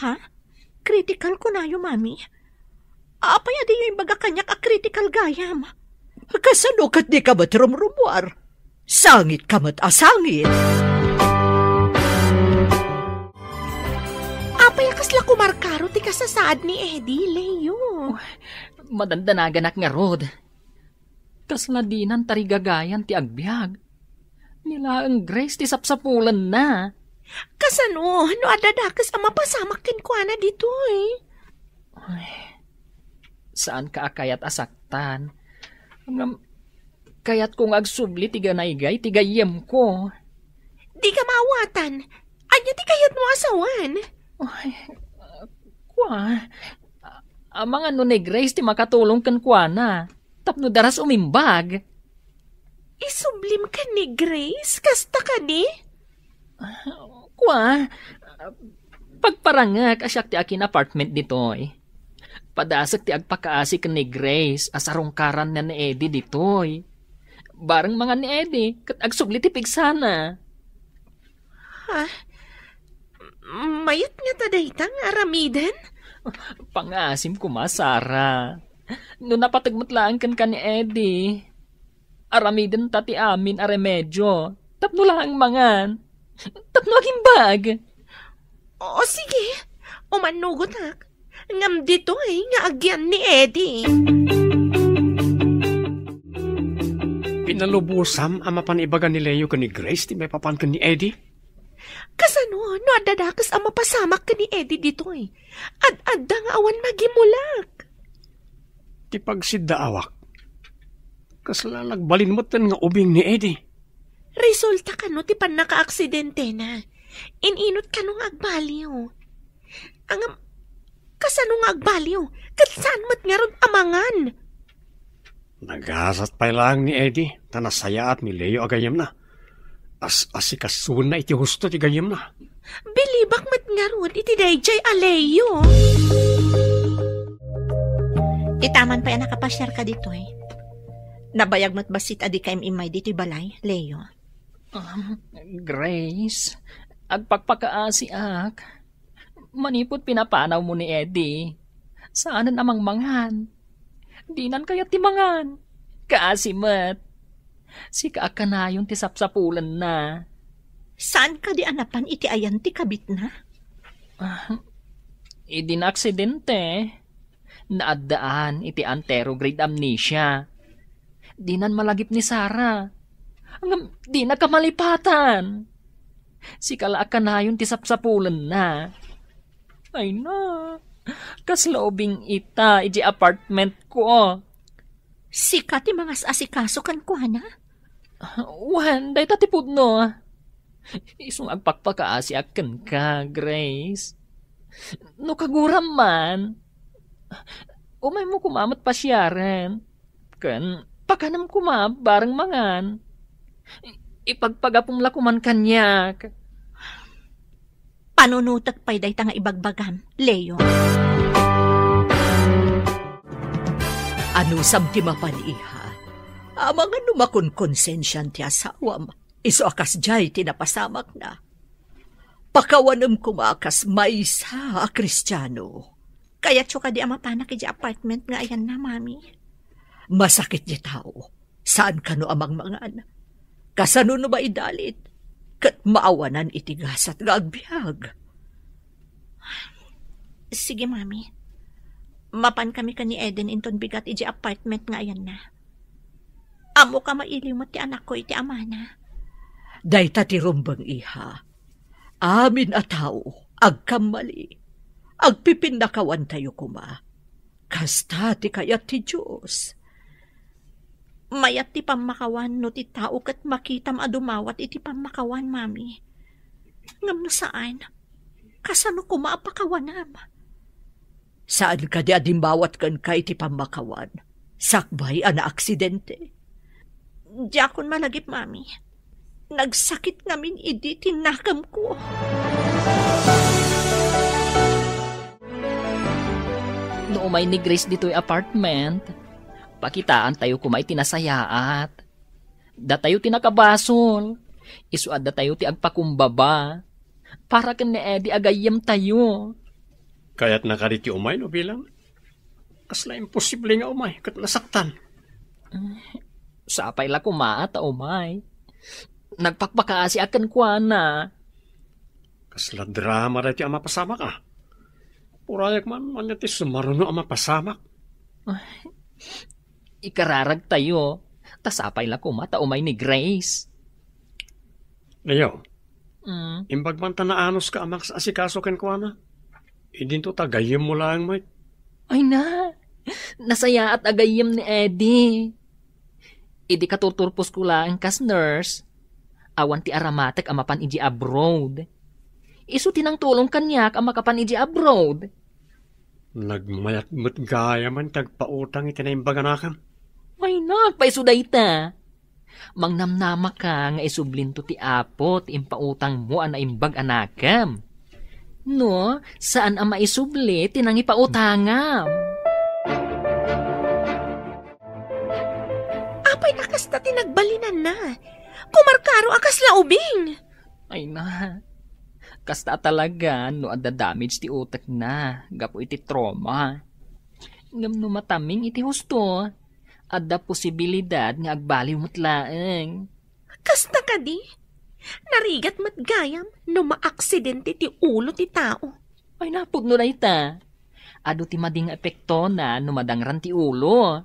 Ha? Kritikal kunayo, Mami? Apay a diyo imbaga kaniak a kritikal gayam? Kasano ket dika met rumrumuar? Sangit ka met a sangit. Apay a kasla kumarkaro ti kasasaad ni Eddie, Leo? Madandanaganak ngarud. Kasla dinan tarigagayan ti agbiag. Ni laeng Grace ti sapsapulenna. Kasano no adda dakes a mapasamak kenkuana ditoy? Ay, saanka a kayat a saktan. Ngem, kayatko nga agsubli ti ganaygay ti gayyemko. Dika maawatan. Ania ti kayatmo a sawen? Ay, kua, Amangan no ni Grace ti makatulong kenkuana tapno daras umimbag. Isublim ken ni Grace? Kasta kadi? Kua, pagparangek a siak ti akin-apartment ditoy. Padasek ti agpakaasi ken ni Grace a sarungkaranna ni Eddie ditoy. Bareng mangan ni Eddie ket agsubli ti pigsana. Ha? Mayat ngata dayta nga aramiden? Pangaasim koma, Sarah. No napateg met laeng kenka ni Eddie, aramidenta ti amin a remedio tapno laeng mangan, tapno agimbag. O, sige. Umannugotak. Ngem ditoy nga agyan ni Eddie. Pinalubosam a mapan ibaga ni Leo ken ni Grace ti maipapan ken ni Eddie? Kasano no adda dakes a mapasamak ken ni Eddie ditoy? Ad-adda nga awan magimulak. Ti pagsiddaawak, kasla nagbalin metten nga ubing ni Eddie. Resulta kano ti pannakaaksidentena? In-inot kano nga agbaliw? Ngem, kasano nga agbaliw? Ket saan met ngarud a mangan? Nagasat pay laeng ni Eddie, ta nasayaat ni Leo a gayyemna. As-asikasuenna iti husto ti gayyemna. Bilibak met ngarud iti daydiay a Leo. Itaman pay a nakapasiarka ditoy. Nabayag met bassit a dika im-immay ditoy balay, Leo. Um, Grace, agpakpakaasiak. Manipud pinapanawmo ni Eddie, saanen a mangmangan. Dinan kayat ti mangan. Kaasi met. Sika a kanayon ti sapsapulenna. Saan kadi a napan iti ayan ti kabitna? Ah, idi naaksidente, naaddaan iti anterograde amnesia. Dinan malagip ni Sarah. Ngem dina kamalipatan. Sika la a kanayon ti sapsapulenna. Ay na, kasla ubing ita iti apartment ko. Sika ti mangas-asikaso kenkuana? Wen, dayta ti pudno. Isu nga agpakpakaasiak kenka, Grace. No kaguram man, umaymo koma met pasiaren. Ken pakanem koma bareng mangan. Ipagpagapom la koman kaniak. Panunotek pay dayta nga ibagbagam, Leo. Anusam ti mapan, iha? Amangan no makonkonsensian ti asawam, isu a kasdiay ti napasamakna. Pakawanem koma kas maysa a Kristiano. Kayatyo kadi a mapanak iti apartment nga ayanna, Mami? Masakit ti tao. Saan kano a mangmangan. Kasano no maidalit? Ket maawanan iti gasat nga agbiag. Sige, Mami. Mapan kami ken ni Eden inton bigat iti apartment nga ayanna. Ammo ka mailiw met ti anakko iti amana. Dayta ti rumbeng, iha. Amin a tao, agkammali. Agpipinnakawantayo koma. Kasta ti kayat ti Dios. Mayat ti pammakawan no ti tao ket makitam a dumawat iti pammakawan, Mami. Ngem no saan, kasano koma a pakawanam? Saan kadi a dimmawat kenka iti pammakawan, sakbay a naaksidente? Diakon malagip, Mami. Nagsakit ngamin idi ti nakemko. No umay ni Grace ditoy apartment, pakitaantayo koma iti nasayaat. Datayo ti nakabasol. Isu a datayo ti agpakumbaba. Para ken ni Eddie a gayyemtayo. Kayatna kadi ti umay no bilang? Kasla imposible nga umay ket nasaktan. Sapay la koma ta umay. Nagpakpakaasiak kenkuana. Kasla drama daytoy a mapasamak, a. Purayak man, ania ti sumaruno a mapasamak? Ikararagtayo, ta sapay la koma ta umay ni Grace. Leo, Mm. imbag man ta naanuska a mangas-asikaso kenkuana. Idinto ta gayyemmo laeng met. Ay na, nasayaat a gayyem ni Eddie. Idi katurturposko laeng kas nurse, awan ti aramatek a mapan iji abroad. Isu ti nangtulong kaniak a makapan iji abroad. Nagmayat met gayamen ti agpautang iti naimbag a anakam. Ay, nagpaiso dayta. Mangnamnamaka nga isublinto ti Apo ti impautangmo a naimbag a anakam. No, saan a maisubli ti nangipautangam. Apay a kasta ti nagbalinanna? Kumarkaro a kasla ubing. Ay na, kasta talaga no adda damage ti utekna gapu iti trauma. Ngem no mataming iti husto, adda posibilidad nga agbaliw met laeng. Kasta kadi? Narigat met gayam no maaksidente ti ulo ti tao. Ay, napudno dayta. Adu ti madi nga epektona no madangran ti ulo.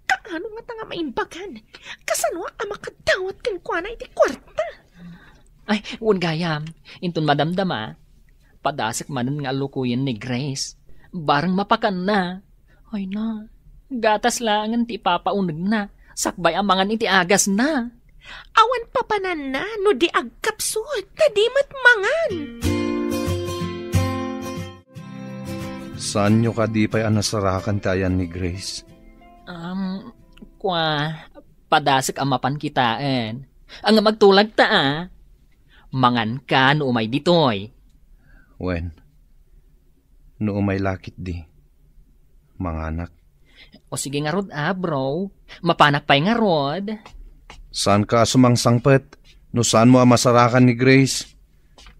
Kaano ngata nga maimbagan? Kasanoak a makadawat kenkuana iti kuarta? Ay, wen gayam, inton madamdama, padasek manen nga allukoyen ni Grace. Bareng mapakanna. Ay na, gatas laengen ti ipapaunegna, sakbay a mangan iti agasna. Awan papananna no di agkapsut, ta di met mangan. Saanyo kadi pay a nasarakan ti ayan ni Grace? Um, kua, padasek a mapan kitaen. Ngem agtulagta a. Manganka no umay ditoy. Wen, no umay la ketdi, manganak. O sige ngarud a, bro. Mapanak pay ngarud. Saanka a sumangsangpet no saanmo a masarakan ni Grace?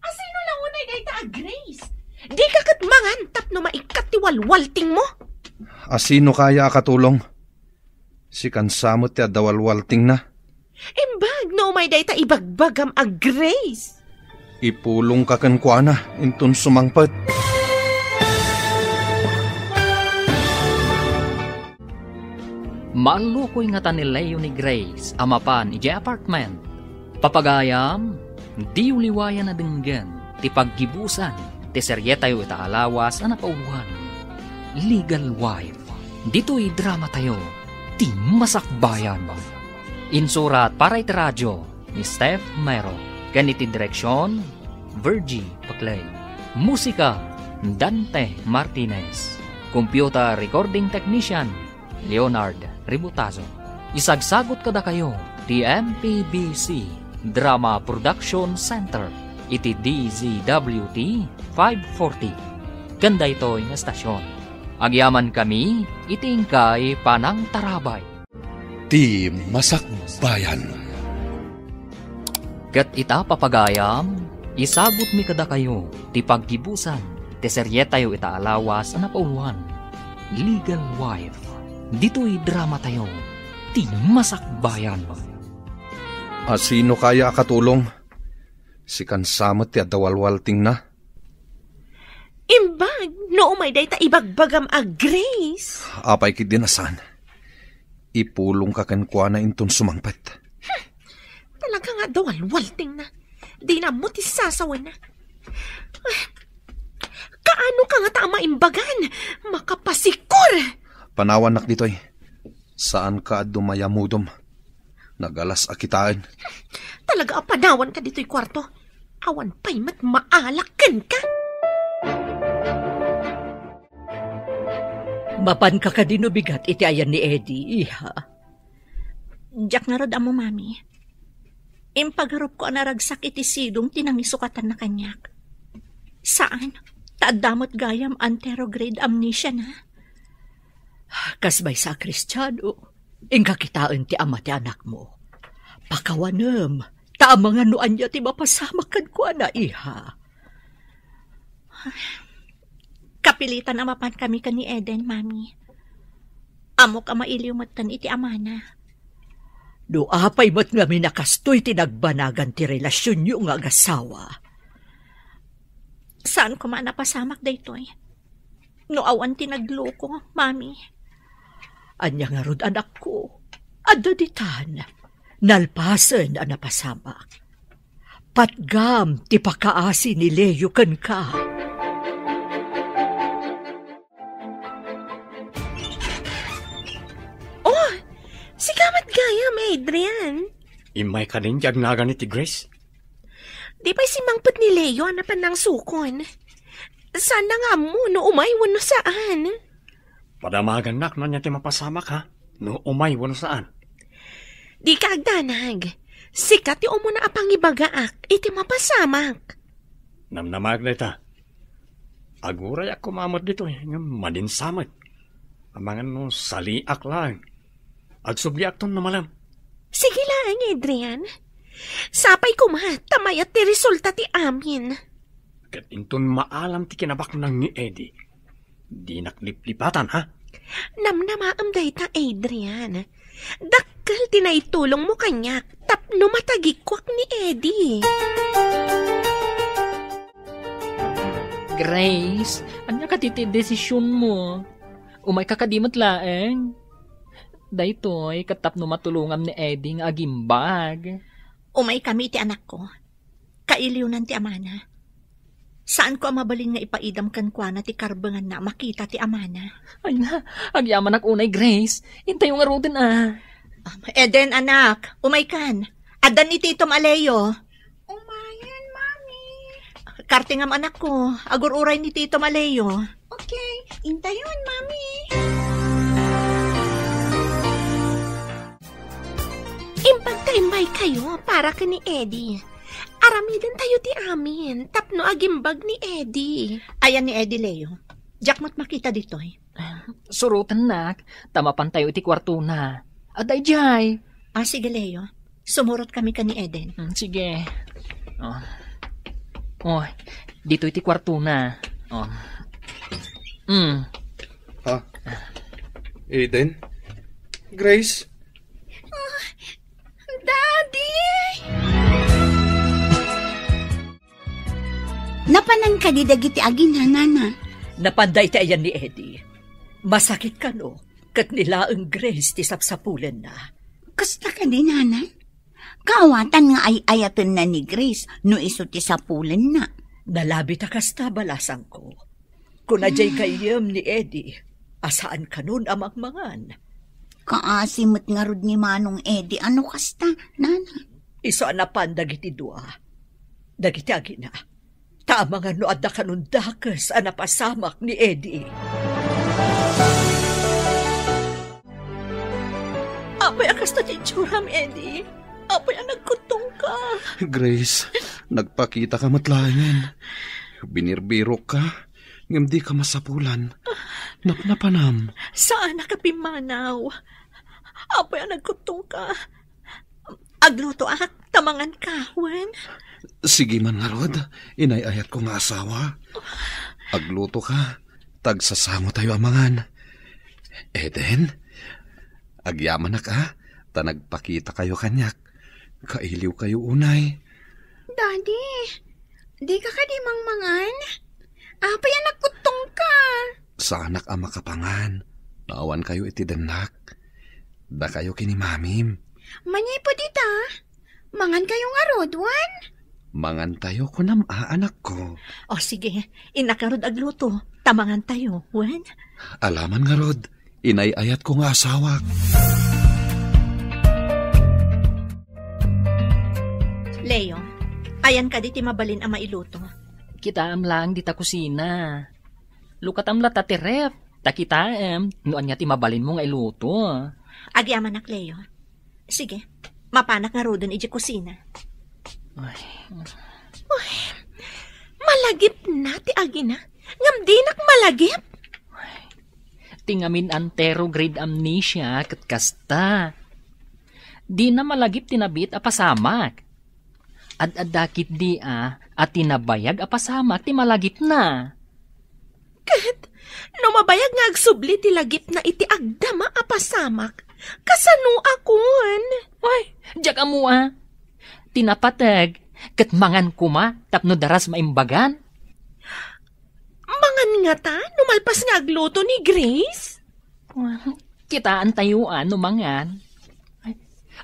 Asino la unay dayta a Grace? Dika ket mangan tapno maikkat ti walwaltingmo. Asino kaya a katulong? Sika sa met ti adda walwaltingna. Imbag no umay dayta ibagbagam a Grace. Ipulongka kenkuana inton sumangpet. Maallukoy ngata ni Leo ni Grace a mapan idiay apartment. Papagayam, diyo liwayan a denggen ti paggibusan ti serietayo ita a lawas a napauloan, Legal Wife. Ditoy dramatayo, ti Masakbayan. Insurat para iti radio ni Steph Mero, ken iti direksion, Virgie Paclay. Musika, Dante Martinez. Computer recording technician, Leonard Ributazo. Isagsagut kadakayo ti M P B C Drama Production Center iti D Z W T five forty. Ken daytoy nga estasion, agyamankami iti inkay panangtarabay. Ti Masakbayan. Ket ita, papagayam, isagutmi kadakayo ti paggibusan ti serietayo ita a lawas a napauloan, Legal Wife. Ditoy dramatayo, ti Masakbayan. Asino kaya a katulong? Sika sa met ti adda walwaltingna. Imbag no umay dayta ibagbagam a Grace. Apay ketdi a saan? Ipulongka kenkuana inton sumangpet. Hmm. Talaga nga adda walwaltingna. Dina ammo ti sasawenna. Ah, kaano ka ngata a maimbagan? Makapasikor! Panawannak ditoy. Saanka a dumayamudom. Nagalas a kitaen. Talaga a panawanka ditoy kuarto. Awan pay met maalak kenka. Mapanka kadi no bigat iti ayan ni Eddie, iha? Diak ngarud ammo, Mami. Impagarupko a naragsak iti sidong ti nangisukatanna kaniak. Saan, ta adda met gayam anterograde amnesia na. Kas maysa a Kristiano, inka kitaen ti ama ti anakmo. Pakawanem, ta amangan no ania ti mapasamak kenkuana, iha. Kapilitan a mapankami ken ni Eden, Mami. Ammok a mailiw metten iti amana. No apay met ngamin a kastoy ti nagbanagan ti relasionyo nga agasawa. Saan koma a napasamak daytoy? No awan ti nagloko, Mami. Ania ngarud, anakko? Adda ditan. Nalpasen a napasamak. Patgam ti pakaasi ni Leo kenka. Oh, sika met gayam, Adrian. Immay kadin ti agnagan iti Grace? Di pay simmangpet ni Leo a napan nangsukon. Saanna nga ammo no umay wenno saan. Padamagannak no ania ti mapasamak, ha? No umay wenno saan. Dika agdanag. Sika ti umuna a pangibagaak iti mapasamak. Namnamaak dayta. Agurayak koma met ditoy, ngem madinsa met. Amangan no saliak laeng. Agsubliakton no malem. Sige laeng, Adrian. Sapay koma, ta mayat ti resulta ti amin. Ket inton maalam ti kinabaknang ni Eddie, dinak liplipatan, ha? Namnamaem dayta, Adrian. Dakkel ti naitulongmo kaniak tapno matagikuak ni Eddie. Grace, ania kadi ti desisionmo? Umayka kadi met laeng? Daytoy ket tapno matulongam ni Eddie nga agimbag. Umaykami iti anakko. Kailiwnan ti amana. Saanko a mabalin nga ipaidam kenkuana ti karbenganna a makita ti amana. Ay na, agyamanak unay, Grace. Intayo ngaruden a. Um, Eden, anak, umaykan. Addan ni Titom a Leo. Umayen, Mami. Kartingam, anakko. Agur-uray ni Titom a Leo. Okay, intayon, Mami. Imbag ta immaykayo para ken ni Eddie. Aramidentayo ti amin tapno agimbag ni Eddie. Ayan ni Eddie, Leo. Diak met makita ditoy. Surotennak, ta mapantayo iti kuartona. Adda idiay. Ah, sige, Leo. Sumurot kami ken ni Eden. Mm, sige. Oh. Oh, ditoy ti kuartona. Oh. Mm. Ha? Eden? Grace? Daddy! Napanan kadi dagiti agina, Nana? Napan dayta ayan ni Eddie. Masakit kano, ket ni laeng Grace ti sapsapulenna. Kasta kadi, Nana? Kaawatan nga ay-ayatenna ni Grace no isu ti sapulenna. Nalabi ta kasta, balasangko. Kuna diay gayyem ni Eddie a saan kanon a mangmangan. Kaasi met ngarud ni Manong Eddie a no kasta, Nana. Isu a napan dagiti dua, dagiti agina, ta amangan no adda kanon dakes a napasamak ni Eddie. Apay a kasta ti itsuram, Eddie? Apay a nagkuttongka? Grace, nagpakitaka met laengen. Binirbirokka, ngem dika masapulan. Napnapanam. Saanak a pimmanaw. Apay a nagkuttongka? Aglutoak, ta manganka, wen? Sige man ngarud, inay-ayatko nga asawa. Aglutoka, ta agsasangotayo a mangan. Eden, agyamanak a, ta nagpakitakayo kaniak. Kailiwkayo unay. Daddy, dika kadi mangmangan? Apay a nagkuttongka? Saanak a makapangan. Awankayo iti dennak. Dakayo ken ni Mamim. Manipud ita, mangankayo ngarud, wen? Mangantayo, kunam a, anakko. O, sige. Innak ngarud agluto, ta mangantayo, wen? Alaman ngarud, inay-ayatko nga asawak. Leo, ayan kadi ti mabalin a mailuto? Kitaem laeng dita kusina. Lukatam latta ti ref, ta kitaem no ania ti mabalinmo nga iluto. Agyamanak, Leo. Sige, mapanak ngaruden idiay kusina. Ay. Uy, malagipna ti agina, ngem dinak malagip. Ti ngamin-antero grade amnesia ket kasta. Dina malagip ti nabiit a pasamak. Ad-adda ketdi a, a ti nabayag a pasamak ti malagipna. Ket no mabayag nga agsubli ti lagipna iti agdama a pasamak, kasano a kun? Ay, diak ammo a. Ti napateg, ket mangan koma tapno daras maimbagan. Mangan ngata no malpas nga agluto ni Grace? Kitaentayo a no mangan.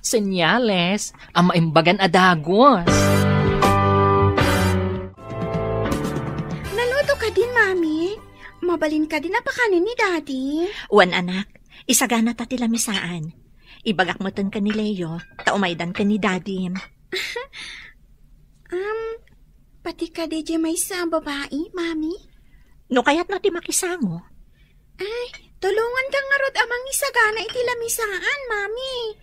Senyales a maimbagan a dagus. Naluto kadin, Mami? Mabalin kadin a pakanen ni Daddy? Wen, anak. Isagana ta ti lamisaan. Ibagak metten ken ni Leo, ta umaydan ken ni Daddy. Um, pati kadi diay maysa a babai, Mami? No kayatna ti makisango. Ay, tulonganka ngarud a mangisagana iti lamisaan, Mami.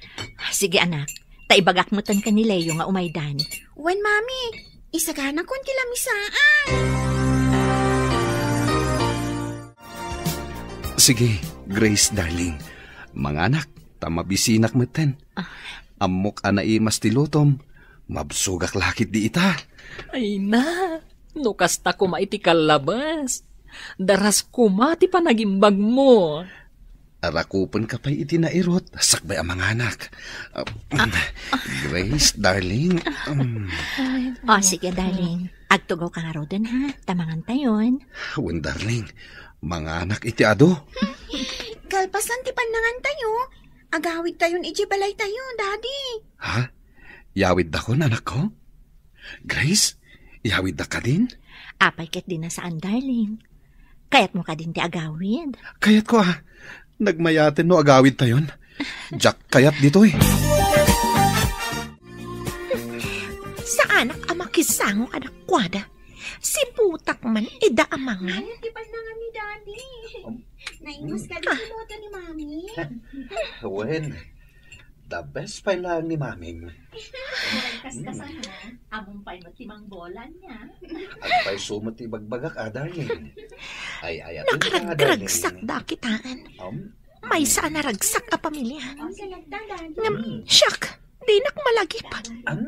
Sige, anak. Ta ibagak metten ken ni Leo nga umaydan. Wen, Mami, isaganakon ti lamisaan. Sige, Grace, darling. Manganak, ta mabisinak metten. Ah. Ammok a naimas ti lutom. Mabsogak la ketdi ita. Ay na, no kasta koma iti kallabas. Daras koma ti panagimbagmo. Arakupenka pay iti nairut, sakbay a manganak. Ah, Grace, darling. Um. O, sige, darling. Agtugawka ngaruden, ha? Ta mangantayon. Wen, darling. Manganak iti adu. Kalpasan ti pannangantayo, agawidtayon idiay balaytayo, Daddy. Ha? Yawiddakon, anakko? Grace, yawiddak kadin? Apay ket di na saan, darling. Kayatmo kadin ti agawid? Kayatko, a. Nagmayaten no agawidtayon. Diak kayat ditoy. Saanak a makisango kadakuada. Sibutak man ida a mangan. Ay, di pa na nga ni Daddy. Um. Naimas ka di Ah. Piloto ni Mami. Wen, the best pay laeng ni Maming. Kaskas na, among pay met ti mangbolan niya. Agpayso met ti ibagbagak, a, darling. Ay, ay, atin ka, darling. Nakaragragsak da kitaan. Um? Maysa a naragsak a pamilia. Ang salagta, Daddy. Ngem, Hmm. siak, dinak malagip. An?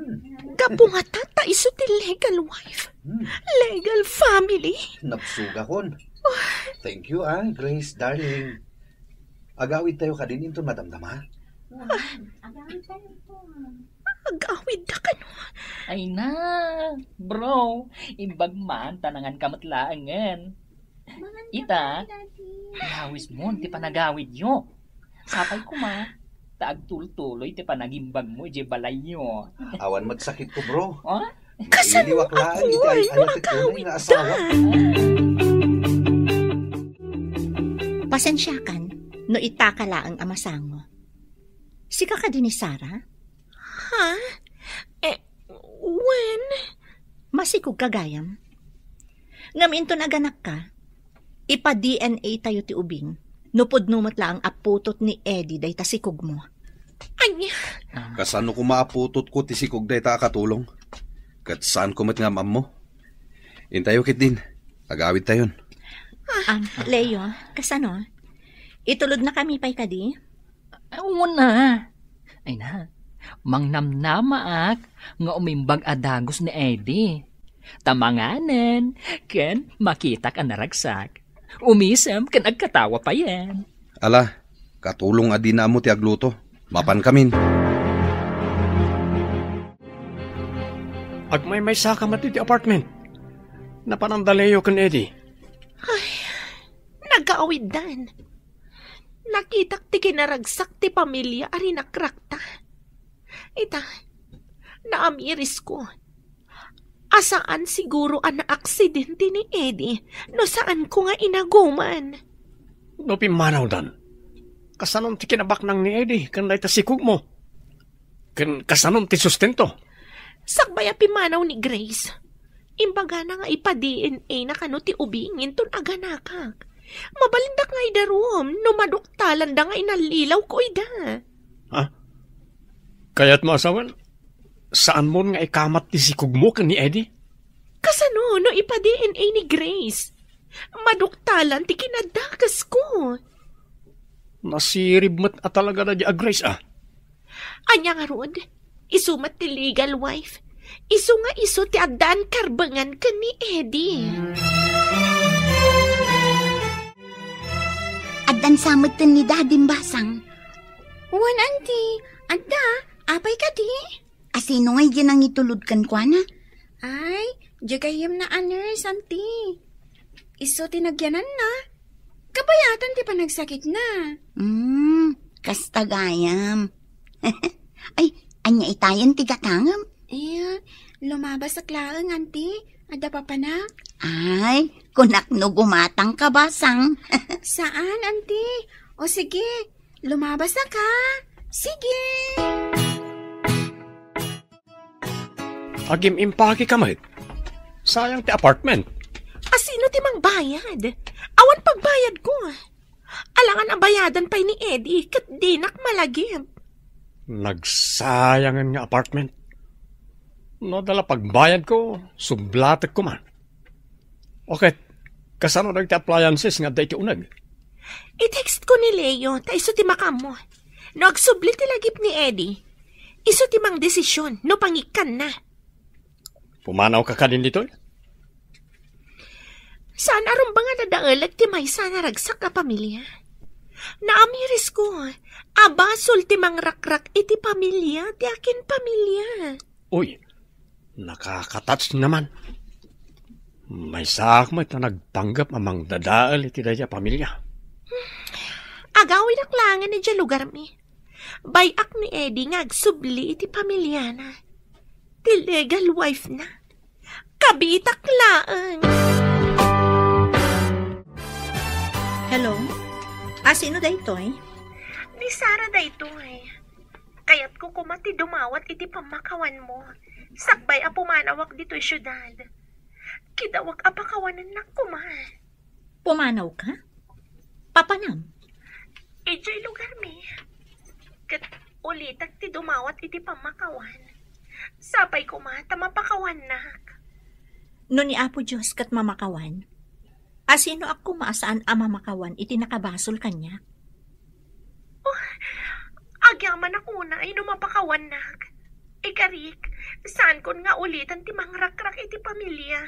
Gapu ngata ta isu ti legal wife. Hmm. Legal family. Nabsogakon. Thank you, a, Grace, darling. Agawidtayo kadin inton madamdama? Wen, agawidtayo. Agawidda kano? Ay na, bro, imbag man, ta nanganka met laengen. Ita, nawismon ti panagawidyo. Sapay koma, ta agtultuloy ti panagimbagmo idiay balayyo. Awan met sakitko, bro. Oh? Kasano iliwak laeng iti ay-ayatek unay nga asawa. Pasensiakan no itaka laeng a masango. Sika kadi ni Sarah? Ha? Eh, wen? Masikog ka gayam. Ngem inton aganakka, ipa-D N A tayo ti ubing. No pudno met laeng a putot ni Eddie dayta sikogmo. Ania? Kasano koma a putotko ti sikog dayta a katulong? Ket saanko met nga am-ammo. Intayo ketdin. Agawidtayon. Ah, Leo, kasano? Itulodnakami pay kadi? Una. Ay na, mangnamnamaak nga umimbag a dagus ni Eddie. Ta manganen, ken makitak a naragsak. Umisem ken agkatawa payen. Ala, katulong a dina ammo ti agluto. Mapankamin. Agmaymaysaka met iti apartment. Napanan da Leo ken Eddie. Ay, nagawiddan. Nakitak ti kinaragsak ti pamilia a rinakrakta. Ita, naamirisko. A saan siguro a naaksidente ni Eddie no saanko nga inaguman. No pimmanawdan, kasanon ti kinabaknang ni Eddie ken dayta sikogmo? Ken kasanon ti sustento? Sakbay a pimmanaw ni Grace, imbagana nga ipa-D N A na kano ti ubing inton aganakak. Mabalindak nga idarum no maduktalanda nga inallilawko ida. Ha? Kayatmo a sawen, saanmon nga ikamat ti sikogmo ken ni Eddie? Kasano no ipa-D N A ni Grace? Maduktalan ti kinadakasko. Nasirib met a talaga da di a Grace, a. Ania ngarud? Isu met ti legal wife. Isu nga isu ti addaan karbengan ken ni Eddie. Addan sa metten ni Dadim, Basang. Wen, Auntie. Adda, apay kadi? A sino ngay diay nangitulod kenkuana? Ay, diay gayyemna a nurse, Auntie. Isu ti nagyananna. Kabayatan ti panagsakitna. Hmm, kasta gayam. Ay, ania itayen ti gatangem? Iya, lumabasak laeng, Auntie. Adda papanak? Ay, kunak no gumatangka, Basang. Saan, Auntie? O sige, lumabasak, ha? Sige! Agim-impake ka met. Sayang ti apartment. A sino ti mang Bayad? Awan pagbayadko. Alangan a bayadan pay ni Eddie, ket dinak malagip. Nagsayangen nga apartment. No adda la pagbayadko, sublatekko man. O ket, kasano dagiti appliances nga adda iti uneg? I-text ko ni Leo, ta isu ti makaammo. No agsubli ti lagip ni Eddie, isu ti mangdesisyon no pangikkanna. Pumanawka kadin ditoy? Saan a rumbeng a nadaelek ti maysa a naragsak a pamilia. Naamirisko a basol ti mangrakrak iti pamilia ti akin pamilia. Uy, nakakatouch naman. Maysaak met a nagpanggep a mangdadael iti dayta a pamilia. Agawidak laengen idiay lugarmi. Bay-ak ni Eddie nga agsubli iti pamiliana. Ti legal wife na. Kabitak laeng. Hello? A, sino daytoy? Ni Sara daytoy. Kayatko koma ti dumawat iti pammakawanmo. Sakbay a pumanawak ditoy siudad. Kidawak a pakawanennak koma. Pumanawka? Papanam? Idiay lugarmi. Ket ulitak ti dumawat iti pammakawan. Sapay koma ta mapakawannak. No ni Apo Dios ket mamakawan, a, sinoak koma a saan a mamakawan iti nakabasol kaniak? Oh, agyamanak unay no mapakawannak. Ikarik, saankon nga ulitan ti mangrakrak iti pamilia.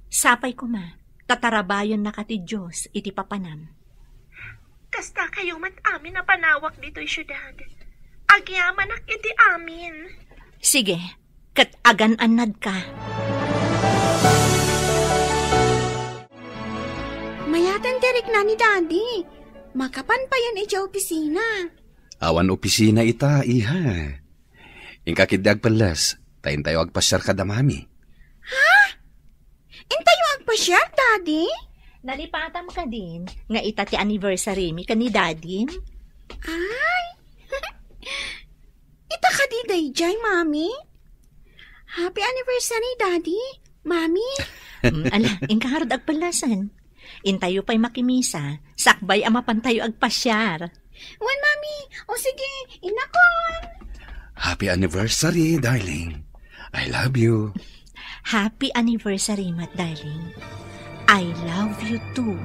Sapay koma, ta tarabayennaka ti Dios iti papanam. Kasta kayo met amin a panawak ditoy siudad. Agyamanak iti amin. Sige, ket agan-annadka. Mayaten ti rikna ni Daddy. Makapan payen idiay opisina. Awan opisina ita, iha. Inka ketdi agpelles, ta intayo agpasiar kada Mami. Ha? Intayo agpasiar, Daddy? Nalipatam kadin nga ita ti anniversary mi ken ni Daddy? Ay! Ita kadi daydiay, Mami? Happy anniversary, Daddy, Mami. Mm, ala, inka ngarud agpellasan. Intayo pay makimisa, sakbay a mapantayo agpasiar. Wen, Mami. O sige, inakon. Happy anniversary, darling. I love you. Happy anniversary met, darling. I love you too.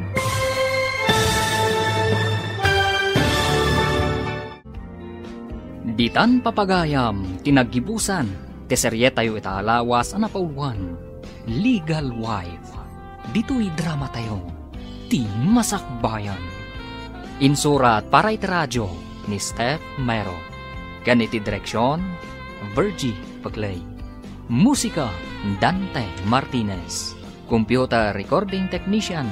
Ditan papagayam ti naggibusan ti serietayo ita a lawas a napauluan, Legal Wife. Ditoy dramatayo, ti masakbayan. Insurat para iti radio ni Steph Mero. Ken iti direksion, Virgie Paclay. Musika, Dante Martinez. Computer recording technician,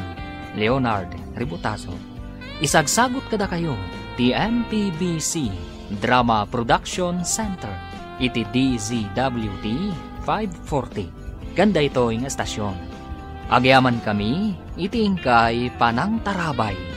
Leonard Ributazo. Isagsagut kadakayo ti M P B C Drama Production Center iti D Z W T five forty. Ken daytoy nga estasion. Agyamankami iti inkay panangtarabay.